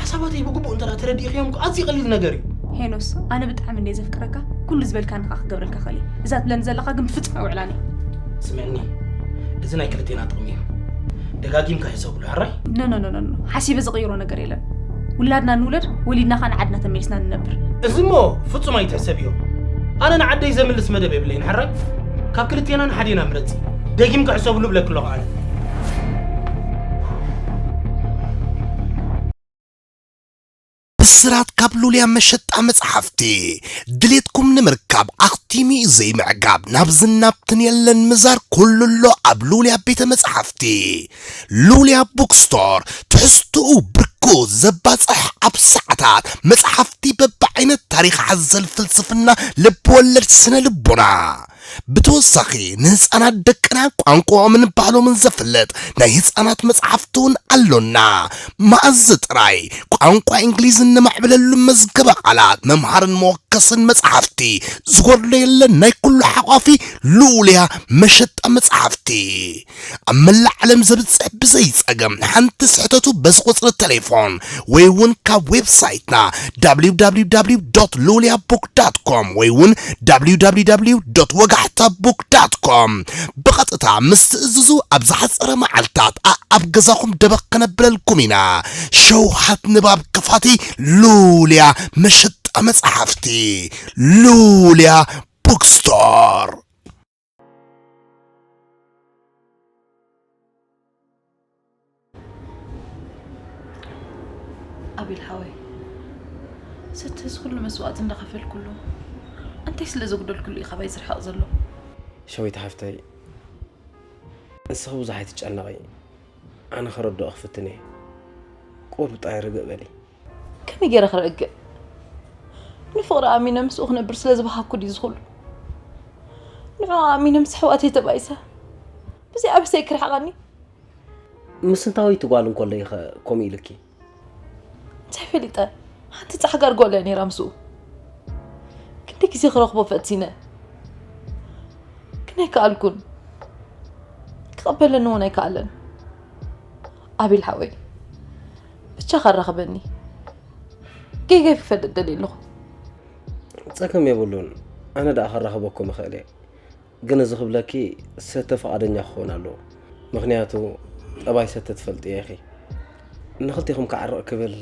ሓሳባተይ ብግቡእ እንተ ደኣ ተረዲእኽዮም እኮ ኣዝዩ ቀሊል ነገር እዩ። ሄኖስ፣ ኣነ ብጣዕሚ እንድየ ዘፍቅረካ፣ ኩሉ ዝበልካኒ ከኣ ክገብረልካ እኽእል እየ። እዛ ትብለኒ ዘለኻ ግን ብፍጹም ኣይውዕላን እየ። ስምዕኒ፣ እዚ ናይ ክልቴና ጥቕሚ እዩ። ደጋጊምካ ሕሰብሉ፣ ሕራይ? ኖ፣ ኖ፣ ኖ፣ ኖ፣ ኖ። ሓሲበ ዝቕይሮ ነገር የለን። ውላድና ንውለድ፣ ወሊድና ከኣ ንዓድና ተመሊስና ንነብር። እዚ እሞ ፍጹም ኣይትሕሰብዮ። ኣነ ንዓደይ ዘምልስ መደብ የብለይን፣ ሕራይ? ካብ ክልቴና ንሓዴና ምረጺ። ደጊምካ ሕሰብሉ እብለኪ ኣለኹ ኣነ። ብስራት ካብ ሉልያ መሸጣ መጽሓፍቲ። ድሌትኩም ንምርካብ ኣኽቲሙ እዩ ዘይምዕጋብ፣ ናብ ዝናብትን የለን ምዛር ኩሉ ኣሎ ኣብ ሉልያ ቤተ መጽሓፍቲ። ሉልያ ቡክስቶር፣ ትሕዝትኡ ብርኩ ዘባጽሕ፣ ኣብ ሰዓታት መጽሓፍቲ በብዓይነት፣ ታሪኽ ሓዘል፣ ፍልስፍና፣ ልብ ወለድ፣ ስነ ልቦና። ብተወሳኺ ንህፃናት ደቅና ቋንቋኦምን ባህሎምን ዘፍልጥ ናይ ህፃናት መፅሓፍቲ እውን ኣሎና። መኣዝ ጥራይ ቋንቋ እንግሊዝ እነማዕብለሉ መዝገበ ቃላት መምሃርን መወከስን መፅሓፍቲ ዝጎድሎ የለን። ናይ ኩሉ ሓቋፊ ልኡልያ መሸጣ መፅሓፍቲ ኣብ መላእ ዓለም ዘብፅሕ ብዘይ ፀገም ሓንቲ ስሕተቱ በዚ ቁፅሪ ቴሌፎን ወይ እውን ካብ ዌብሳይትና www.luliabook.com ወይ እውን www.ወጋሕታbook com ብቐጥታ ምስ ትእዝዙ ኣብ ዝሓፀረ መዓልታት ኣኣብ ገዛኹም ደበኽ ከነብለልኩም ኢና። ሸውሃት ንባብ ከፋቲ ሉልያ መሸጣ መፅሓፍቲ ሉልያ ቡክስቶር። ኣቤል ሓወይ፣ ሰቲ እዚ ኩሉ መስዋእቲ እንዳኸፈልኩሉ እንታይ ስለ ዘጉደልኩሉ እዩ ካባይ ዝርሕቕ ዘሎ? ሸዊት ሓፍተይ፣ ንስኺ ብዙሕ ኣይትጨነቒ። ኣነ ከረድኦ ክፍትን እየ። ቁሩብ ጥራይ ርግእ በሊ። ከመይ ገይረ ክረግእ? ንፍቕሪ ኣሚነ ምስኡ ክነብር ስለ ዝበሃግኩ ድዩ ዝኹሉ? ንዕኡ ኣሚነ ምስ ኣሕዋተይ ተባኢሰ ብዘይ ኣበሰይ ክርሕቐኒ? ምስ እንታወይቲ ጓል እንከሎ ኢኸ ከምኡ ኢልኪ? እንታይ ፈሊጠ? ሓንቲ ፃዕጋር ጓል እያ ነይራ ምስኡ። ክንደይ ግዜ ክረኽቦ ፈቲነ፣ ግን ኣይከኣልኩን። ክቐበለኒ እውን ኣይከኣለን። ኣቤል ሓወይ፣ ብቻ ከራኽበኒ፣ ጌጋይ ክፈልጥ ደልየ ኣለኹ። ጸገም የብሉን። ኣነ ደኣ ከራኽበኩም እኽእል እየ። ግን እዚ ክብለኪ ሰተ ፍቓደኛ ክኸውን ኣለዎ። ምኽንያቱ ጠባይ ሰተ ትፈልጥዮ ኢኺ። ንኽልቴኹም ከዕርቕ ክብል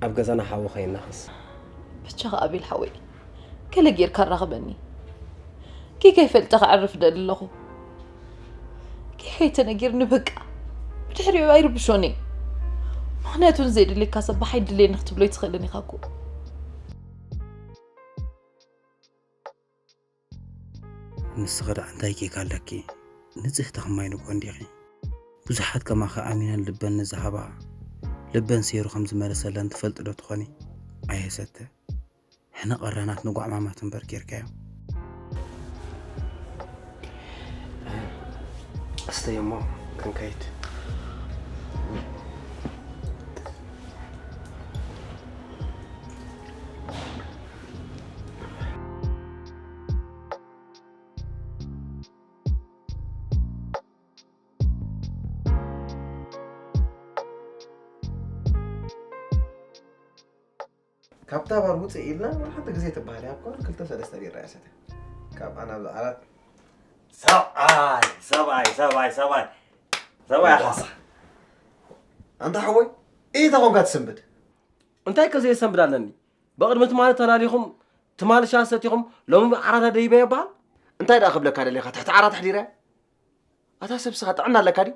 ኣብ ገዛና ሓዊ ከይናኽስ። ብቻኻ ኣቤል ሓወይ፣ ገለ ጌርካ ኣራኽበኒ። ጌጋይ ፈልጠ ከዕርፍ ደሊ ኣለኹ። ጌጋይ ተነጊርኒ በቃ። ብድሕሪኡ ኣይርብሾን እየ። ምኽንያቱ ንዘይድልየካ ሰብ ብሓይ ድልየኒ ክትብሎ ኣይትኽእልን ኢኻ እኮ። ንስኺ ደኣ እንታይ ጌጋ ኣለኪ? ንጽህቲ ከም ማይ ንግሆ እንዲኺ። ብዙሓት ከማኺ ኣሚነን ልበን ንዝሃባ፣ ልበን ሰይሩ ከም ዝመለሰለን ትፈልጢ ዶ ትኾኒ? ኣየ ሰተ፣ ሕነ ቀራናት ንጓዕማማት እምበር ጌርካዮ። እስተይ እሞ ክንከይድ። ካብታ ባር ውፅእ ኢልና ወላ ሓንቲ ግዜ ትበሃል እያ እኮ ክልተ ሰለስተ ቢራ እያ ሰትያ ካብ ኣና ብዓራት ሰብኣይ ሰብኣይ ሰብኣይ ሰብኣይ ሰብኣይ ኣኻሳ ኣንታ ሓወይ ኢታ ኮንካ ትስንብድ እንታይ ከ ዘየሰንብድ ኣለኒ? ብቕድሚ ትማሊ ተላሊኹም ትማሊ ሻሂ ሰቲኹም ሎሚ ዓራታ ደይበ ይበሃል? እንታይ ደኣ ክብለካ ደሊኻ ትሕቲ ዓራት ኣሕዲረ? ኣታ ሰብ ስኻ ጥዕና ኣለካ ድዩ?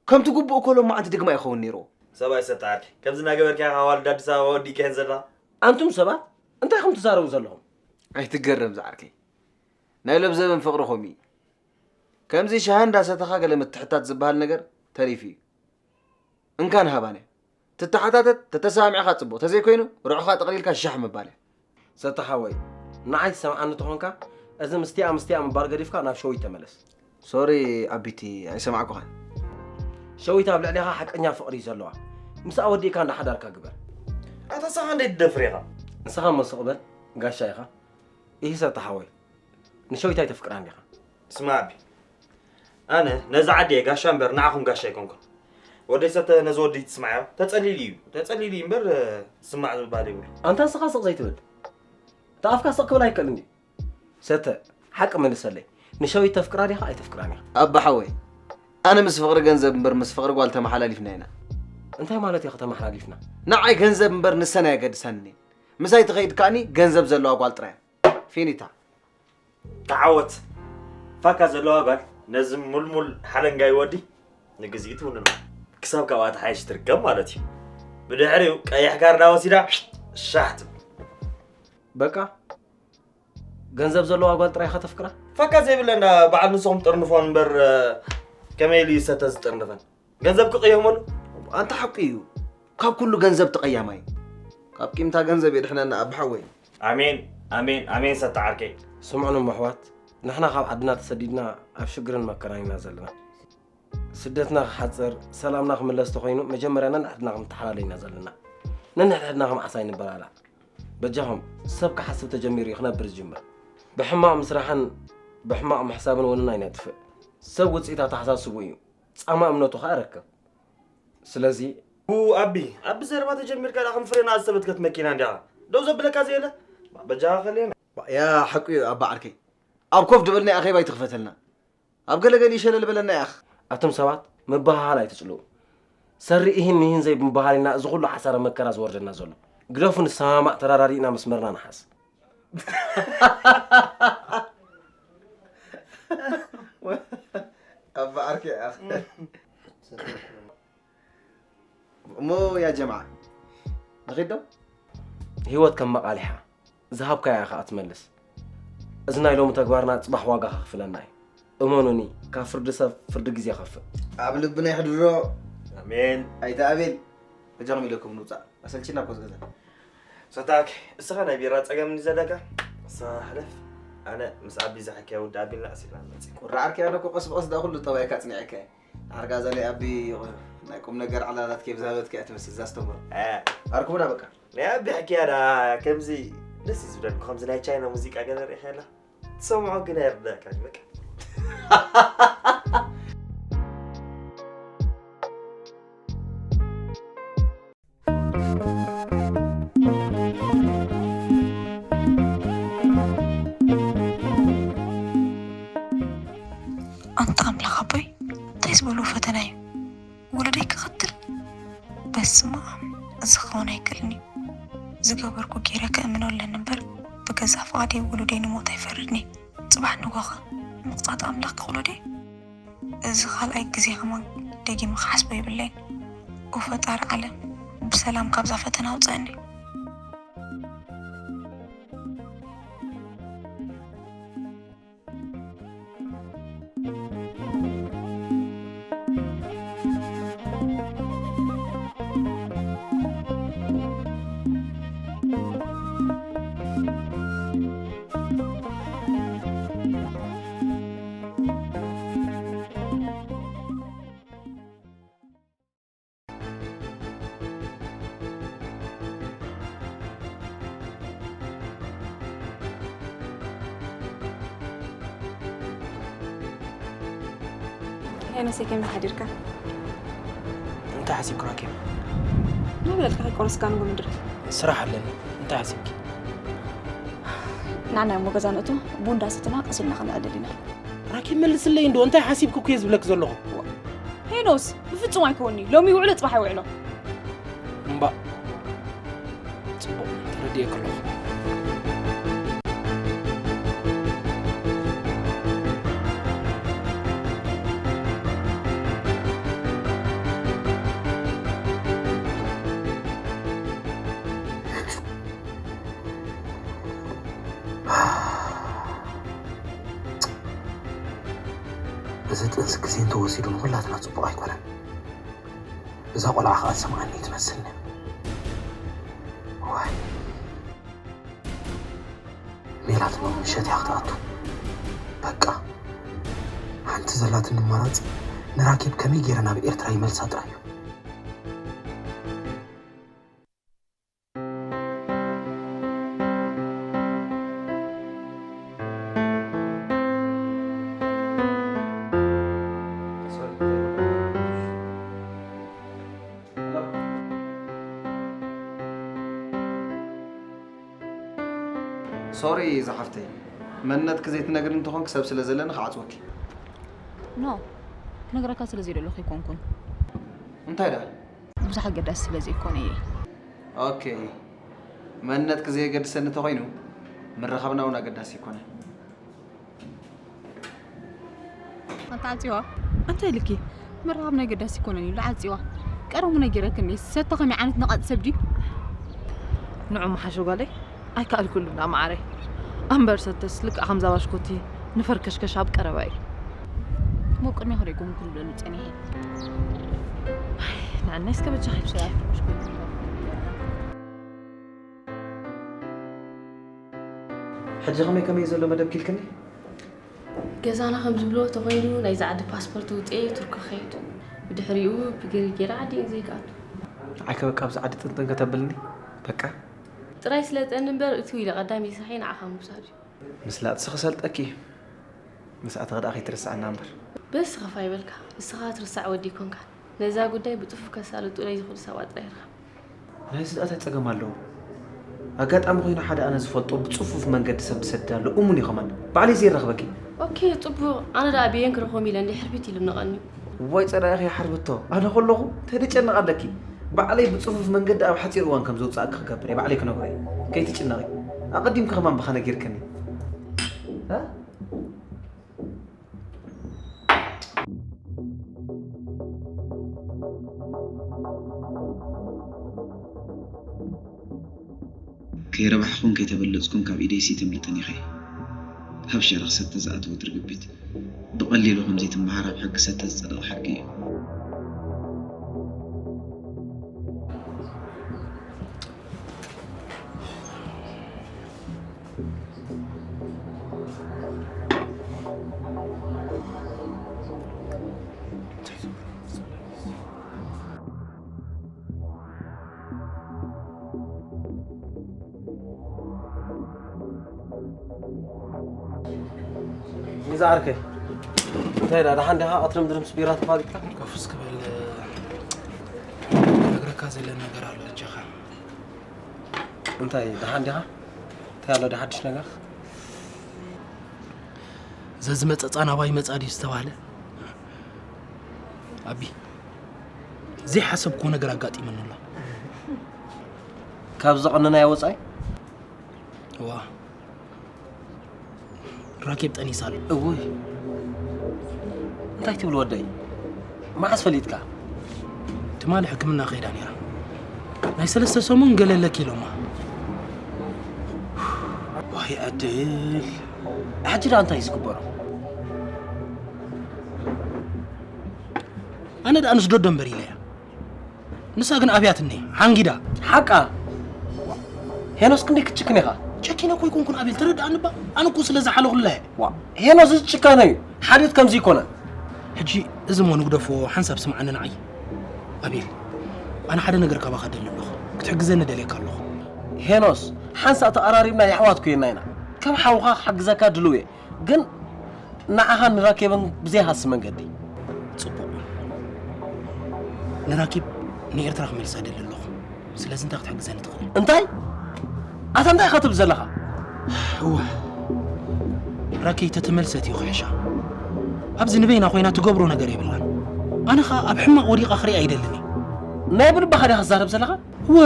ከምቲ ግቡእ እኮ ሎማዓንቲ ድግማ ይኸውን ነይርዎ። ሰብኣይ ሰተ ዓርከይ ከምዚ እናገበርካ ኢኻ ኣዋልድ ኣዲስ ኣበባ ወዲእካየን ዘለኻ። ኣንቱም ሰባት እንታይ ኢኹም ትዛረቡ ዘለኹም? ኣይትገረም ዝዓርከይ ናይ ሎብ ዘበን ፍቕሪ ከምኡ እዩ። ከምዚ ሻሂ እንዳሰተኻ ገለ ምትሕታት ዝበሃል ነገር ተሪፉ እዩ። እንካን ሃባን እያ። ትተሓታተት ተተሰማሚዕኻ ጽቡቕ ተዘይኮይኑ ርሑኻ ጠቕሊልካ ሻሕ ምባል እያ። ሰተ ሓወይ ንዓይ ትሰምዓኒ ተኾንካ እዚ ምስቲኣ ምስቲኣ ምባል ገዲፍካ ናብ ሸዊት ተመለስ። ሶሪ ኣቢቲ ኣይሰማዕኩኻን። ሸዊት ኣብ ልዕሌኻ ሓቀኛ ፍቕሪ እዩ ዘለዋ። ምስኣ ወዲእካ እንዳሓዳርካ ግበር። ኣታ ንስኻ ክንደይ ትደፍር ኢኻ? ንስኻ እሞ ስቕ በል ጋሻ ኢኻ። ኢሂ ሰተ ሓወይ ንሸዊት ኣይተፍቅራን ዲኻ? ስማዕ ኣቢ ኣነ ነዛ ዓዲ እየ ጋሻ እምበር ንዓኹም ጋሻ ኣይኮንኩን። ወደይ ሰተ ነዚ ወዲ ትስማዓዮ ተጸሊሉ እዩ ተጸሊሉ እዩ እምበር ስማዕ ዝባል ይብሉ። ኣንታ ንስኻ ስቕ ዘይትብል እቲ ኣፍካ ስቕ ክብል ኣይክእልን ድዩ? ሰተ ሓቂ መልሰለይ ንሸዊት ተፍቅራ ዲኻ ኣይተፍቅራን ኢኻ? ኣባ ሓወይ ኣነ ምስ ፍቕሪ ገንዘብ እምበር ምስ ፍቕሪ ጓል ተመሓላሊፍና ኢና። እንታይ ማለት ኢኻ ተመሓላሊፍና? ንዓይ ገንዘብ እምበር ንሰን ኣየገድሳንን እየን። ምሳይ ትኸይድ ከኣኒ ገንዘብ ዘለዋ ጓል ጥራይ እያ። ፊኒታ። ተዓወት ፋካ ዘለዋ ጓል ነዚ ሙልሙል ሓለንጋይ ወዲ ንግዚኡ ትውንኖ ክሳብ ካብኣ ትሓይሽ ትርከብ ማለት እዩ። ብድሕሪኡ ቀይሕ ካርዳ ወሲዳ ሻሕ ትብል። በቃ ገንዘብ ዘለዋ ጓል ጥራይ ኢኻ ተፍቅራ? ፋካ ዘይብለን ደኣ በዓል ንስኹም ጥርንፎን እምበር ከመይ ኢሉ እዩ ሰተ ዝጥርንፈን? ገንዘብ ክቕየመሉ። ኣንታ ሓቁ እዩ። ካብ ኩሉ ገንዘብ እቲ ቀያማይ እዩ። ካብ ቂምታ ገንዘብ የድሕነና ኣቢ ሓወይ። ኣሜን ኣሜን ኣሜን ሰተ ዓርከይ። ስምዑኒ እሞ ኣሕዋት፣ ንሕና ካብ ዓድና ተሰዲድና ኣብ ሽግርን መከራን ኢና ዘለና። ስደትና ክሓጽር፣ ሰላምና ክምለስ ተኾይኑ መጀመርያ ነንሕድሕድና ክንተሓላለይ ኢና ዘለና። ነንሕድሕድና ከም ዓሳ ኣይንበላላዕ። በጃኹም፣ ሰብ ክሓስብ ተጀሚሩ እዩ ክነብር ዝጅምር። ብሕማቕ ምስራሕን ብሕማቕ ምሕሳብን ወንና ይነጥፍእ። ሰብ ውጽኢት ኣተሓሳስብኡ እዩ። ጻማ እምነቱ ኸኣ ይረክብ። ስለዚ። ኡ ኣቢ፣ ኣቢ ዘረባ ተጀሚርካ ደኣ ከም ፍሬና ዝተበትከት መኪና እንዲኻ ደው ዘብለካ ዘየለ? በጃኻ ከልየና። ያ ሓቁ እዩ ኣባ ዓርከይ። ኣብ ኮፍ ድበልናይ ኣኼባ ኣይትኽፈተልና። ኣብ ገለገሊ ሸለል በለና ያኽ። ኣቱም ሰባት ምብህሃል ኣይትጽልኡ። ሰሪ ኢሂን ምሂን ዘይምብሃል ኢና እዚ ኩሉ ሓሳረ መከራ ዝወርደና ዘሎ። ግደፉ ንሰማማዕ ተራራሪእና መስመርና ንሓዝ። ኣባ ዓርከይ ያኽ። እሞ ያ ጀምዓ ንኺድ ዶ? ህይወት ከም መቓሊሓ ዝሃብካያ ኢኻ ትመልስ። እዚ ናይ ሎሚ ተግባርና ጽባሕ ዋጋ ከኽፍለና እዩ። እመኑኒ ካብ ፍርዲ ሰብ ፍርዲ ግዜ ይኸፍእ። ኣብ ልብና የሕድሮ። ኣሜን። ኣይተ ኣቤል በጃኹም ኢለኩም ንውጻእ ኣሰልችና እኮ ዝገዛ። ሰታክ እስኻ ናይ ቢራ ጸገም እንዲ ዘለካ እስኻ ሕለፍ። ኣነ ምስ ኣቢ ዝሓኪያ ውዲ ኣቢልና ኣሲልና ንመጽእ። ቁራዓርኪ ኣነ እኮ ቀስ ብቐስ ደኣ ኩሉ ጠባይካ ኣጽኒዐካ እየ። ኣርጋዛ ናይ ኣቢ ናይ ቁም ነገር ዕላላት ከይብዛበት ከያ ትመስል ዛስተምሮ። ኣርኩብና በቃ። ናይ ኣቢ ሕክያ ዳ ከምዚ ደስ እዩ ዝብለኒ፣ ከምዚ ናይ ቻይና ሙዚቃ ገለ ርኢኻ የላ? ትሰምዖ ግን ኣይርዳእካን በቃ። ኣንታ ኣምላኽ ኣቦይ፣ እንታይ ዝበልዎ ፈተና እዩ? ውሉደይ ክቐትል? በስመ ኣብ፣ እዚ ክኸውን ኣይክእልን እዩ። ዝገበርኩ ገይረ ከእምኖ ኣለኒ እምበር፣ ብገዛእ ፍቓደይ ውሉደይ ንሞት ኣይፈርድን እየ። ጽባሕ ንግሆ ኸ ምቕጻዕቲ ኣምላኽ ክኽእሎ ድየ? እዚ ካልኣይ ግዜ ከማን ደጊመ ክሓስቦ የብለይን። ኦ ፈጣሪ ዓለም፣ ብሰላም ካብዛ ፈተና ኣውፅኣኒ። ሄኖሰይ፣ ከመይ ሓዲርካ? እንታይ ሓሲብኪ ራኬብ? ናበይ ኣልካ ከይቆረስካ ንጎ ምድሪ? ስራሕ ኣለኒ። እንታይ ሓሲብኪ? ንዓና እሞ ገዛ ንእቶ፣ ቡን እንዳሰተና ቀስ ኢልና ክንዕልል ኢና። ራኬብ መልስለይ እንዶ፣ እንታይ ሓሲብኪ እኮ እየ ዝብለኪ ዘለኹ። ሄኖስ፣ ብፍጹም ኣይከውንን'ዩ። ሎሚ ይውዕሎ ጽባሕ ይውዕሎ። እምባእ ጽቡቕ ተረዲኤኪ ኣለኹ። እዚ ጥንሲ ግዜ እንተወሲዱ ንኹላትና ጽቡቕ ኣይኮነን። እዛ ቆልዓ ኸኣ ትሰምዓኒ ትመስልኒ። ዋይ ሜላት ሎሚ ምሸት እያ ክትኣቱ። በቃ ሓንቲ ዘላትኒ ኣማራጺ ንራኬብ ከመይ ገይረ ናብ ኤርትራ ይመልሳ ጥራይ እዩ። ሶሪ ዝሓፍተይ፣ መንነትኪ ዘይትነግርኒ እንተኾንኪ ሰብ ስለ ዘለኒ ክዓጽወኪ። ኖ፣ ክነግረካ ስለ ዘይደለኹ ኣይኮንኩን። እንታይ ደኣ? ብዙሕ ኣገዳሲ ስለ ዘይኮነ እየ። ኦኬ፣ መንነትኪ ዘየገድሰኒ እንተኾይኑ ምርኻብና እውን ኣገዳሲ ኣይኮነን። ኣንታ ዓጽዋ፣ እንታይ ኢልኪ? ምርኻብ ናይ ገዳሲ ኣይኮነን ኢሉ ዓጽዋ። ቀደሙ ነጊረክኒ፣ ሰቶ ከመይ ዓይነት ነቓጽ ሰብ ድዩ? ንዑ መሓሾ ጓለይ፣ ኣይከኣልኩሉን ደኣ መዓረይ። ኣምበር ሰተስ ልክዕ ከምዛ ባሽኮቲ ንፈርከሽከሽ ኣብ ቀረባ እዩ። እሞ ቅድሚያ ክደግሙ ክንብለሉ ጸኒሐ። ንዓናይ እስከ በጃኺ። ሕጂ ከመይ ከመይ ዘሎ መደብ ኪልክኒ? ገዛና ከም ዝብልዎ ተኾይኑ ናይዚ ዓዲ ፓስፖርት ውፅኤ ቱርኪ ክኸይድ፣ ብድሕሪኡ ብግሪ ገይረ ዓዲ እንግሊዝ ክኣቱ። ንዓይ ከ በቃ ኣብዚ ዓዲ ጥንጥን ከተብልኒ በቃ። ጥራይ ስለጠኒ እምበር እትው ኢለ ቀዳመይ ስርሐይ ንዓኻ ምውሳድ እዩ። ምስላጥሲ ክሰልጠኪ እዩ። ምስኣተኺ ደኣ ከይትርስዓና እምበር። በስ ኸፋ ይበልካ፣ ንስኻ ትርሳዕ ወዲ ኣይኮንካን። ነዛ ጉዳይ ብጽፉፍ ከሳልጡለይ ዝኽእሉ ሰባት ጥራይ ርኸብ። ናይዚ ደኣ እንታይ ጸገም ኣለዎ? ኣጋጣሚ ኮይኑ ሓደ ኣነ ዝፈልጦ ብጽፉፍ መንገዲ ሰብ ዝሰድድ ኣሎ፣ እሙን እዩ ከማን። ባዕለይ ዘየራኽበኪ። ኦኬ፣ ጽቡቕ። ኣነ ደኣ ኣበየን ክረኽቦም ኢለ እንድየ ሕርቢት ኢሉኒ ቀንዩ። እዋይ ጸላኢኺ ይሓርብቶ። ኣነ ከለኹ እንታይ ደጨንቕ ኣለኪ? ባዕለይ ብጽፉፍ መንገዲ ኣብ ሓጺር እዋን ከም ዘውጽኣኪ ክገብር እየ፣ ባዕለይ ክነግሮ እየ። ከይትጭነቒ። ኣቐዲምኪ ከማን ብኻ ነጊርክኒ። እ? ከይረባሕኹን ከይተበለጽኩን ካብ ኢደይሲ ኣይተምልጥን ኢኺ። ኣብ ሸነኽ ሰተ ዝኣተወት ርግቢት ብቐሊሉ ከም ዘይትመሃር ኣብ ሕጊ ሰተ ዝጸደቐ ሓድጊ እዩ። ይዛርክ እንታይ ዳ ደሓን ዲኻ? ቀትሪ ምድሪ ምስ ቢራ ተፋሊጥካ? ኮፍ እስኪ በል፣ ክነግረካ ዘለ ነገር ኣሎ፣ ኣጆኻ። እንታይ ደሓን ዲኻ? እንታይ ኣሎ ዳ ሓድሽ ነገር? ዘዝመጸ ጻና ኣባይ መጻ ድዩ ዝተባህለ? ኣቢ፣ ዘይሓሰብክዎ ነገር ኣጋጢመኒ ኣሎ። ካብ ዘቐነናዮ ወጻኢ? እዋ። ራኬብ ጠኒሳ ኣላ። እውይ። እንታይ ትብል ወደይ? መዓስ ፈሊጥካ? ትማሊ ሕክምና ከይዳ ነይራ። ናይ ሰለስተ ሰሙን ገለ ኣለኪ ኢሎማ። ዋይ ዕድል። ሕጂ ደኣ እንታይ እዩ ዝግበሮ? ኣነ ደኣ ንስደዶ እምበር ኢለያ። ንሳ ግን ኣብያትኒ፣ ሓንጊዳ። ሓቃ። ሄኖስ ክንደይ ክትጭክን ኢኻ? ጨኪነ እኮ ኣይኮንኩን ኣቤል፣ ተረድኣኒ እባ። ኣነ እኮ ስለ ዝሓለኹላ እየ። ዋ፣ ሄኖስ እዚ ጭካነ እዩ። ሓልዮት ከምዚ ይኮነ። ሕጂ እዚ እሞ ንግደፎ፣ ሓንሳብ ስምዓኒ ንዓይ። ኣቤል፣ ኣነ ሓደ ነገር ካባኻ ደሊ ኣለኹ። ክትሕግዘኒ ደልየካ ኣለኹ። ሄኖስ፣ ሓንሳእ ተቐራሪብና የሕዋት ኮይና ኢና። ከም ሓውኻ ክሕግዘካ ድሉው እየ። ግን ንዓኻን ንራኬብን ብዘይሃሲ መንገዲ። ጽቡቕ። ንራኬብ ንኤርትራ ክመልሳ ደሊ ኣለኹ። ስለዚ እንታይ ክትሕግዘኒ ትኽእል? እንታይ? ኣታ እንታይ ኢኻ ትብል ዘለኻ? እወ። ራኬብ ተተመልሰት እዩ ክሕሻ። ኣብዚ ንበይና ኮይና ትገብሮ ነገር የብላን። ኣነ ኸኣ ኣብ ሕማቕ ወዲቓ ክሪኣ ኣይደልን እየ። ናይ ብልብኻ ዲኻ ትዛረብ ዘለኻ? እወ።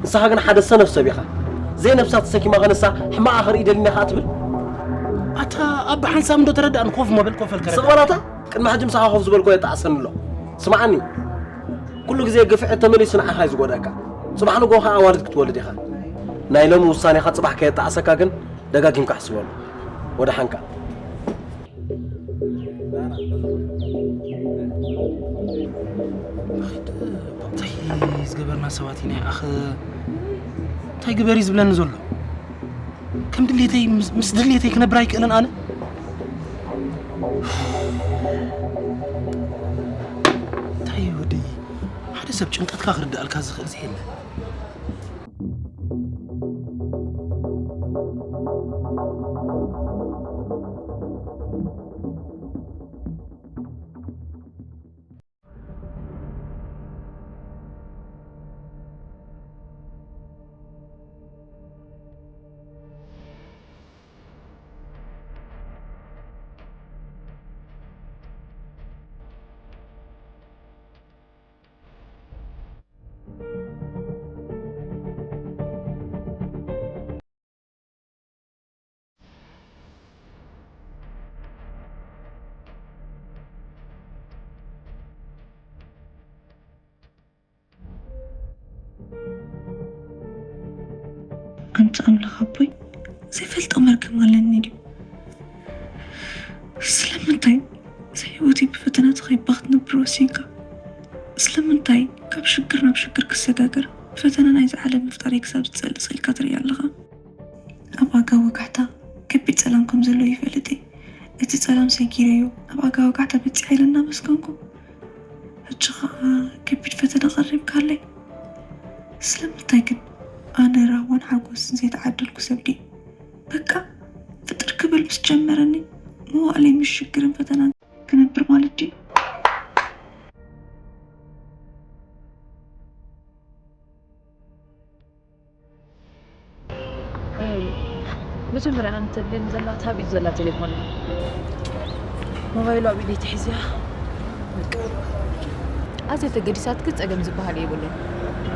ንስኻ ግን ሓደ ሰነፍ ሰብ ኢኻ። ዘይነብሳ ተሰኪማ ኸ ንሳ ሕማቓ ክርኢ ደሊና ኸኣ ትብል? ኣታ ኣባ ሓንሳብ እንዶ ተረዳእኒ ኮፍ መበል ኮፍ ኣልከ ስቕ ረዳእ። በላታ፣ ቅድሚ ሕጂ ምሳኻ ኮፍ ዝበልኮ የጣዕሰኒ ኣሎ። ስምዓኒ፣ ኩሉ ግዜ ግፍዒ ተመሊሱ ንዓኻ እዩ ዝጎድኣካ። ጽባሕ ንግሆ ኸኣ ኣዋልድ ክትወልድ ኢኻ። ናይ ሎሚ ውሳኔኻ ጽባሕ ከየጣዕሰካ ግን ደጋጊምካ ሕስበሉ። ወደ ሓንካ። እንታይ ዝገበርና ሰባት ኢና? ኣኸ እንታይ ግበሪ ዝብለኒ ዘሎ? ከም ድሌተይ ምስ- ምስ ድሌተይ ክነብር ኣይክእልን ኣነ። እንታይ ወደይ፣ ሓደ ሰብ ጭንቀትካ ክርዳእልካ ዝኽእል ዝየለ። ኣንታ ኣምላኽ ኣቦይ፣ ዘይፈልጦ መርገም ኣለኒ ድዩ? ስለምንታይ እዚ ህይወተይ ብፈተናታት ከይባ ክትነብር ወሲንካ? ስለምንታይ ካብ ሽግር ናብ ሽግር ክሰጋገር ፈተና ናይዚ ዓለም ምፍጣረይ ክሳብ ዝጸልእ ስቕ ኢልካ ትርኢ ኣለኻ? ኣብ ኣጋ ወጋሕታ ከቢድ ጸላም ከም ዘሎ ይፈልጥ እየ። እቲ ጸላም ሰጊረዮ ኣብ ኣጋ ወጋሕታ በጺሐ ኢለ እናመስገንኩ፣ ሕጂ ኸኣ ከቢድ ፈተና ቀሪብካለይ። ስለምንታይ ግን ኣነ ራህዋን ሓጎስን ዘይተዓደልኩ ሰብ ድየ? በቃ ፍጥር ክብል ምስ ጀመረኒ መዋእለይ ምስ ሽግርን ፈተናን ክነብር ማለት ድዩ? መጀመርያ ኣነ ተድልየኒ ዘላ እታ ኣብ ኢዱ ዘላ ቴሌፎን እያ። ሞባይሉ ኣብ ኢደይ ተሒዝያ። በቃ። ኣዝያ ተገዲሳትኪ ጸገም ዝበሃል የብሉን።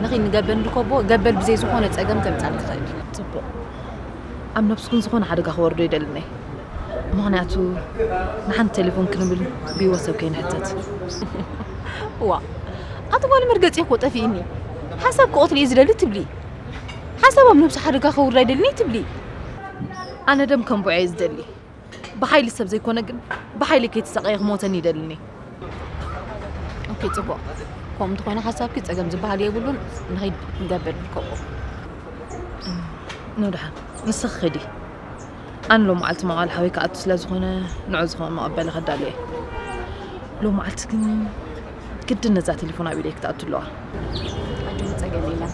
ንኺድ ንገበል ንድኮቦ፣ ገበል ብዘይ ዝኾነ ጸገም ከምጻልኪ ይኽእል። ጽቡቕ። ኣብ ነብስኹም ዝኾነ ሓደጋ ክወርዶ ኣይደልን እየ። ምኽንያቱ ንሓንቲ ቴሌፎን ክንብል ብህይወት ሰብ ከይንሕተት። ዋ፣ ኣቲ ጓል መርገጺ እኮ ጠፊእኒ። ሓንሳብ ክቐትሎ እየ ዝደሊ ትብሊ። ሓንሳብ ኣብ ነብሱ ሓደጋ ከውርድ ኣይደልን እየ ትብሊ። ኣነ ደም ከንብዖ እየ ዝደሊ። ብሓይሊ ሰብ ዘይኮነ ግን፣ ብሓይሊ ከይተሳቐየ ክሞተኒ ይደልኒ። ኦኬ፣ ጽቡቕ። ከምኡ እንተኾይኑ ሓሳብኪ ጸገም ዝበሃል የብሉን። ንኺድ ንገበል ንከቦ። ኖ፣ ደሓን። ንስኺ ኺዲ። ኣነ ሎም መዓልቲ መቓል ሓወይ ክኣቱ ስለ ዝኾነ፣ ንዑ ዝኾነ መቐበሊ ከዳሉ እየ። ሎም መዓልቲ ግን ግድን ነዛ ቴሌፎን ኣብ ኢደይ ክትኣቱ ኣለዋ። ኣጆኺ፣ ጸገም የለን።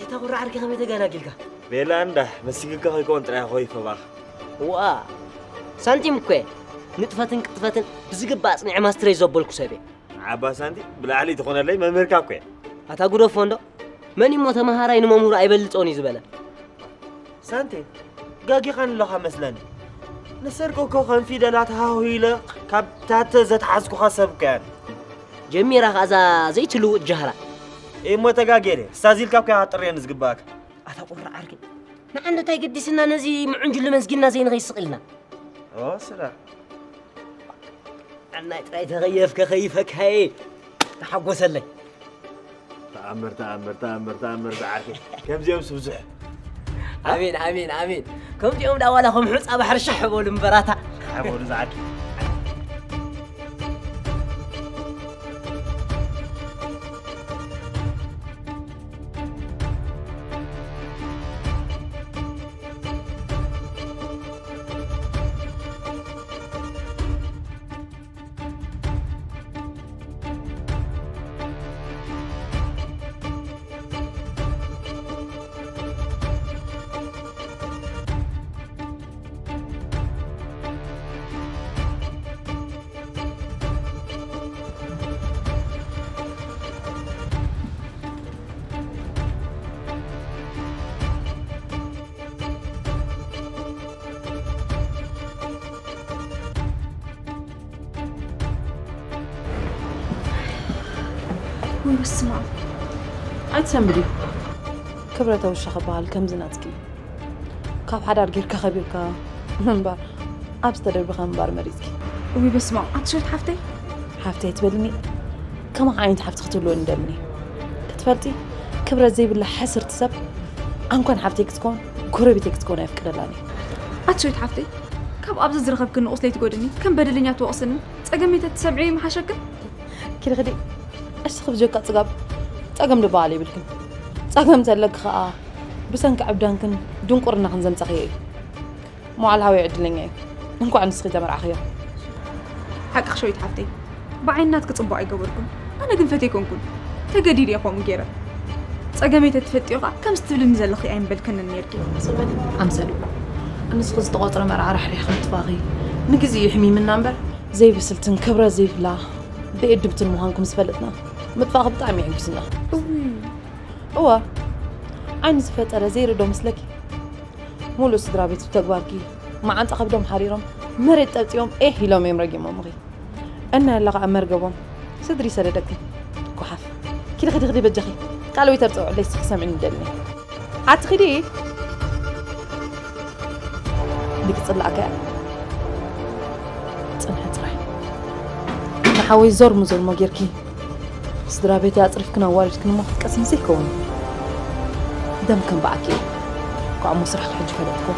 ይታ ቁራ ዓርኪ ከመይ ተገላጊልካ? ቤላ እንዳ መሲግካ ከይከውን ጥራይ ኾይፈ ባኽ። ዋ ሳንቲም እኮ እየ። ንጥፈትን ቅጥፈትን ብዝግባእ ኣጽኒዐ ማስትረይ ዘበልኩ ሰብ እየ። ዓባ ሳንቲ ብላዕሊ ትኾነለይ መምህርካ እኮ እየ። ኣታ ጉደፎ እንዶ መን እሞ ተመሃራይ ንመምህሩ ኣይበልጾን እዩ ዝበለ? ሳንቴ፣ ጋጊኻን ኣለኻ መስለኒ። ንሰርቂ እኮ ከም ፊደላት ሃሁ ኢለ ካብ ታተ ዘትሓዝኩኻ ሰብ እኮ እያን። ጀሚራ ኸኣ እዛ ዘይትልውጥ ጃህራ። እሞ ተጋጌ ድየ? ስታዚልካ እኮ እያ ጥርየኒ ዝግባእካ። ኣታ ቁራዕ ዓርኪ፣ ንዓንዶ እንታይ ገዲስና ነዚ ምዕንጁል መስጊድና ዘይንኸይድ ስቕ ኢልና? ኦ፣ ስራ። ኣናይ ጥራይ ተኸየፍከ ኸይፈካየ። ተሓጎሰለይ። ተኣምር፣ ተኣምር፣ ተኣምር፣ ተኣምር ዝዓርከይ። ከምዚኦም ስብዝሕ። ኣሜን፣ ኣሜን፣ ኣሜን። ከምዚኦም ደኣ ዋላ ከም ሑጻ ባሕሪ ሻሕ በሉ እምበራታ። ሻሕ በሉ ዝዓርከይ። ወይ በስመ ኣብ። ኣይትሰንብዲ። ክብረተ ውሻ ክበሃል ከምዚ ናትኪ እዩ። ካብ ሓዳር ጌርካ ከቢርካ ምንባር፣ ኣብ ዝተደብኻ ምንባር መሪጽኪ። እዊ በስመ ኣብ፣ ኣቲ ሸዊት ሓፍተይ። ሓፍተይ ትበልኒ? ከማኻ ዓይነት ሓፍቲ ክትህልወኒ ደልኒ። ክትፈልጢ፣ ክብረት ዘይብላ ሕስርቲ ሰብ ኣንኳን ሓፍተይ ክትከውን፣ ጎረቤተይ ክትከውን ኣየፍቅደላን እየ። ኣቲ ሸዊት ሓፍተይ፣ ካብ ኣብዚ ዝረኸብክኒ ቁስለይ ትጎድኒ፣ ከም በደለኛ ትወቕስኒ፣ ጸገመይ ተትሰምዒ ምሓሸክን። ኪዲ ኪዲ፣ እሺ፣ ክብጀካ ጽጋብ፣ ጸገም ድበሃል የብልክን። ጸገም ተለኪ ከኣ ብሰንኪ ዕብዳንክን ድንቁርናኽን ዘምጻኽዮ እዩ። መዋዕል ሃወይ ዕድለኛ እዩ። እንኳዕ ንስኺ ተመርዓኽዮ። ሓቅኺ ሸዊት ሓፍተይ፣ ብዓይኒ ናትኪ ጽቡቕ ኣይገበርኩን። ኣነ ግን ፈትየ ኮንኩን። ተገዲደ እየ ከምኡ ገይረ። ጸገመይ ተትፈልጥዮ ከኣ ከምዚ ትብልኒ ዘለኺ ኣይምበልክንን ኔርኪ። ጽበል ኣምሰሉ። ንስኺ ዝተቖጽረ መርዓ ራሕሪሕኺ ምጥፋእኺ ንግዜ እዩ ሕሚምና እምበር፣ ዘይብስልትን ክብረት ዘይብላ ብኤድብትን ምዃንኩም ዝፈልጥና ምጥፋእኺ ብጣዕሚ የሕጉስና። እውይ። እወ፣ ዓይኒ ዝፈጠረ ዘይርዶ መስለኪ? ሙሉእ ስድራ ቤት ብተግባርኪ መዓንጣ ከብዶም ሓሪሮም መሬት ጠብጢቦም ኤህ ኢሎም እዮም ረጊሞምኺ። እና ያላ ኸዓ መርገቦም ስድሪ ሰደደክን። ጓሓፍ። ኪዲ፣ ኪዲ፣ ኪዲ በጃኺ። ቃል ዌተር ጸውዕለይ እስኪ ክሰምዕኒ ይደሊ። ኣቲ ኪዲ። እንዲ ክጽላእካ እያ። ጽንሒ ጥራይ። ንሓወይ ዞርሞ ዞርሞ ጌርኪ ስድራ ቤተይ ኣጽሪፍክን ኣዋሪድክን እሞ ክትቀስኒ ዘይከውን። ደም ከም በዓኪ እየ። እኳ እሞ ስራሕኪ ሕጂ ፈለጥኩ።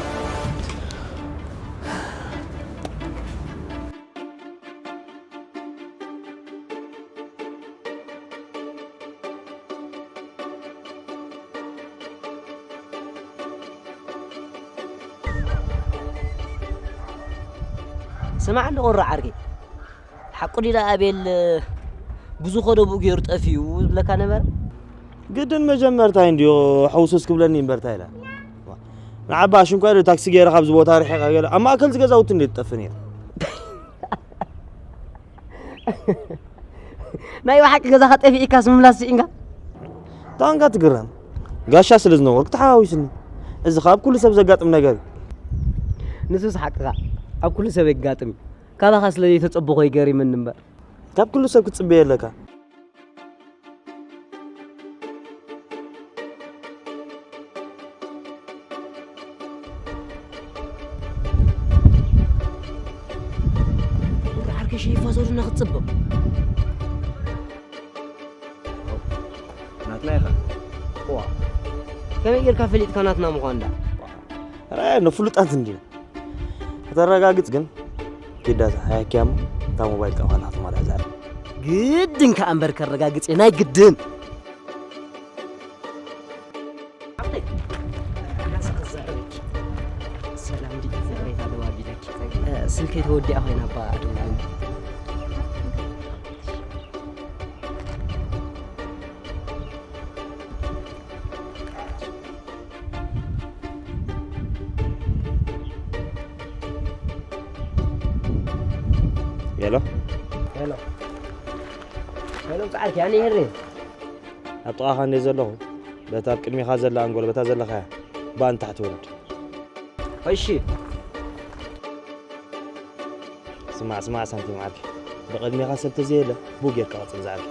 ስማዕ እንዶ ቁራዕ ዓርኪ፣ ሓቁ ድዩ ደኣ ኣቤል ብዝኸዶ ብኡ ገይሩ ጠፊኡ ዝብለካ ነበረ? ግድን መጀመርታይ እንድዮ ሕውስውስ ክብለኒ እምበር እንታይ ኢለ። ንዓባ ሽንኳ ኢሉ ታክሲ ገይረ ካብዚ ቦታ ርሒቐ ገለ ኣብ ማእከል ዝገዛውቲ እንድየ ትጠፍእ ነይረ። ናይ ብሓቂ ገዛኻ ጠፊእካስ ምምላስ ስኢንካ? ታንካ ትግረም። ጋሻ ስለ ዝነበርኩ ተሓዋዊስኒ። እዚ ኸኣ ኣብ ኩሉ ሰብ ዘጋጥም ነገር እዩ። ንሱስ ሓቅኻ ኣብ ኩሉ ሰብ የጋጥም እዩ። ካባኻ ስለ ዘይተጸበኾ ይገሪመኒ እምበር። ካብ ኩሉ ሰብ ክትጽበዮ ኣለካ። ዓርከይ ሸይፋ ዞርና ክትጽበ። ናትና ኢኻ። እዋ። ከመይ ጌርካ ፈሊጥካ ናትና ምዃን ደኣ? ራያ ንፍሉጣት እንዲና። ከተረጋግጽ ግን ኪዳ ሃያኪያ እሞ እታ ሞባይል ቀባላ ክትመልኣ ዛሬ። ግድን ከኣ እምበር ከረጋግጽ እየ፣ ናይ ግድን። ሓፍተይ፣ ሓንሳእ ክዛረበኪ። ሰላም፣ እንዲ ዘረቤታ ደው ኣቢለኪ። እ፣ ስልከይ ተወዲኣ ኮይና እባ ደውልኒ። ሄሎ። ሄሎ ሄሎ፣ ጻዕርኪ ኣነ ይሄሬ ኣብ ጥቓኻ እንደ ዘለኹ በታ ኣብ ቅድሚኻ ዘላ ኣንጎሎ በታ ዘለኻያ ብኣንታሕቲ ወረድ። እሺ። ስማዕ ስማዕ ሳንቲም ዓርኪ፣ ብቕድሚኻ ሰብ ተዘየለ ቡ ጌርካ ቀጽል ዝዓርኪ።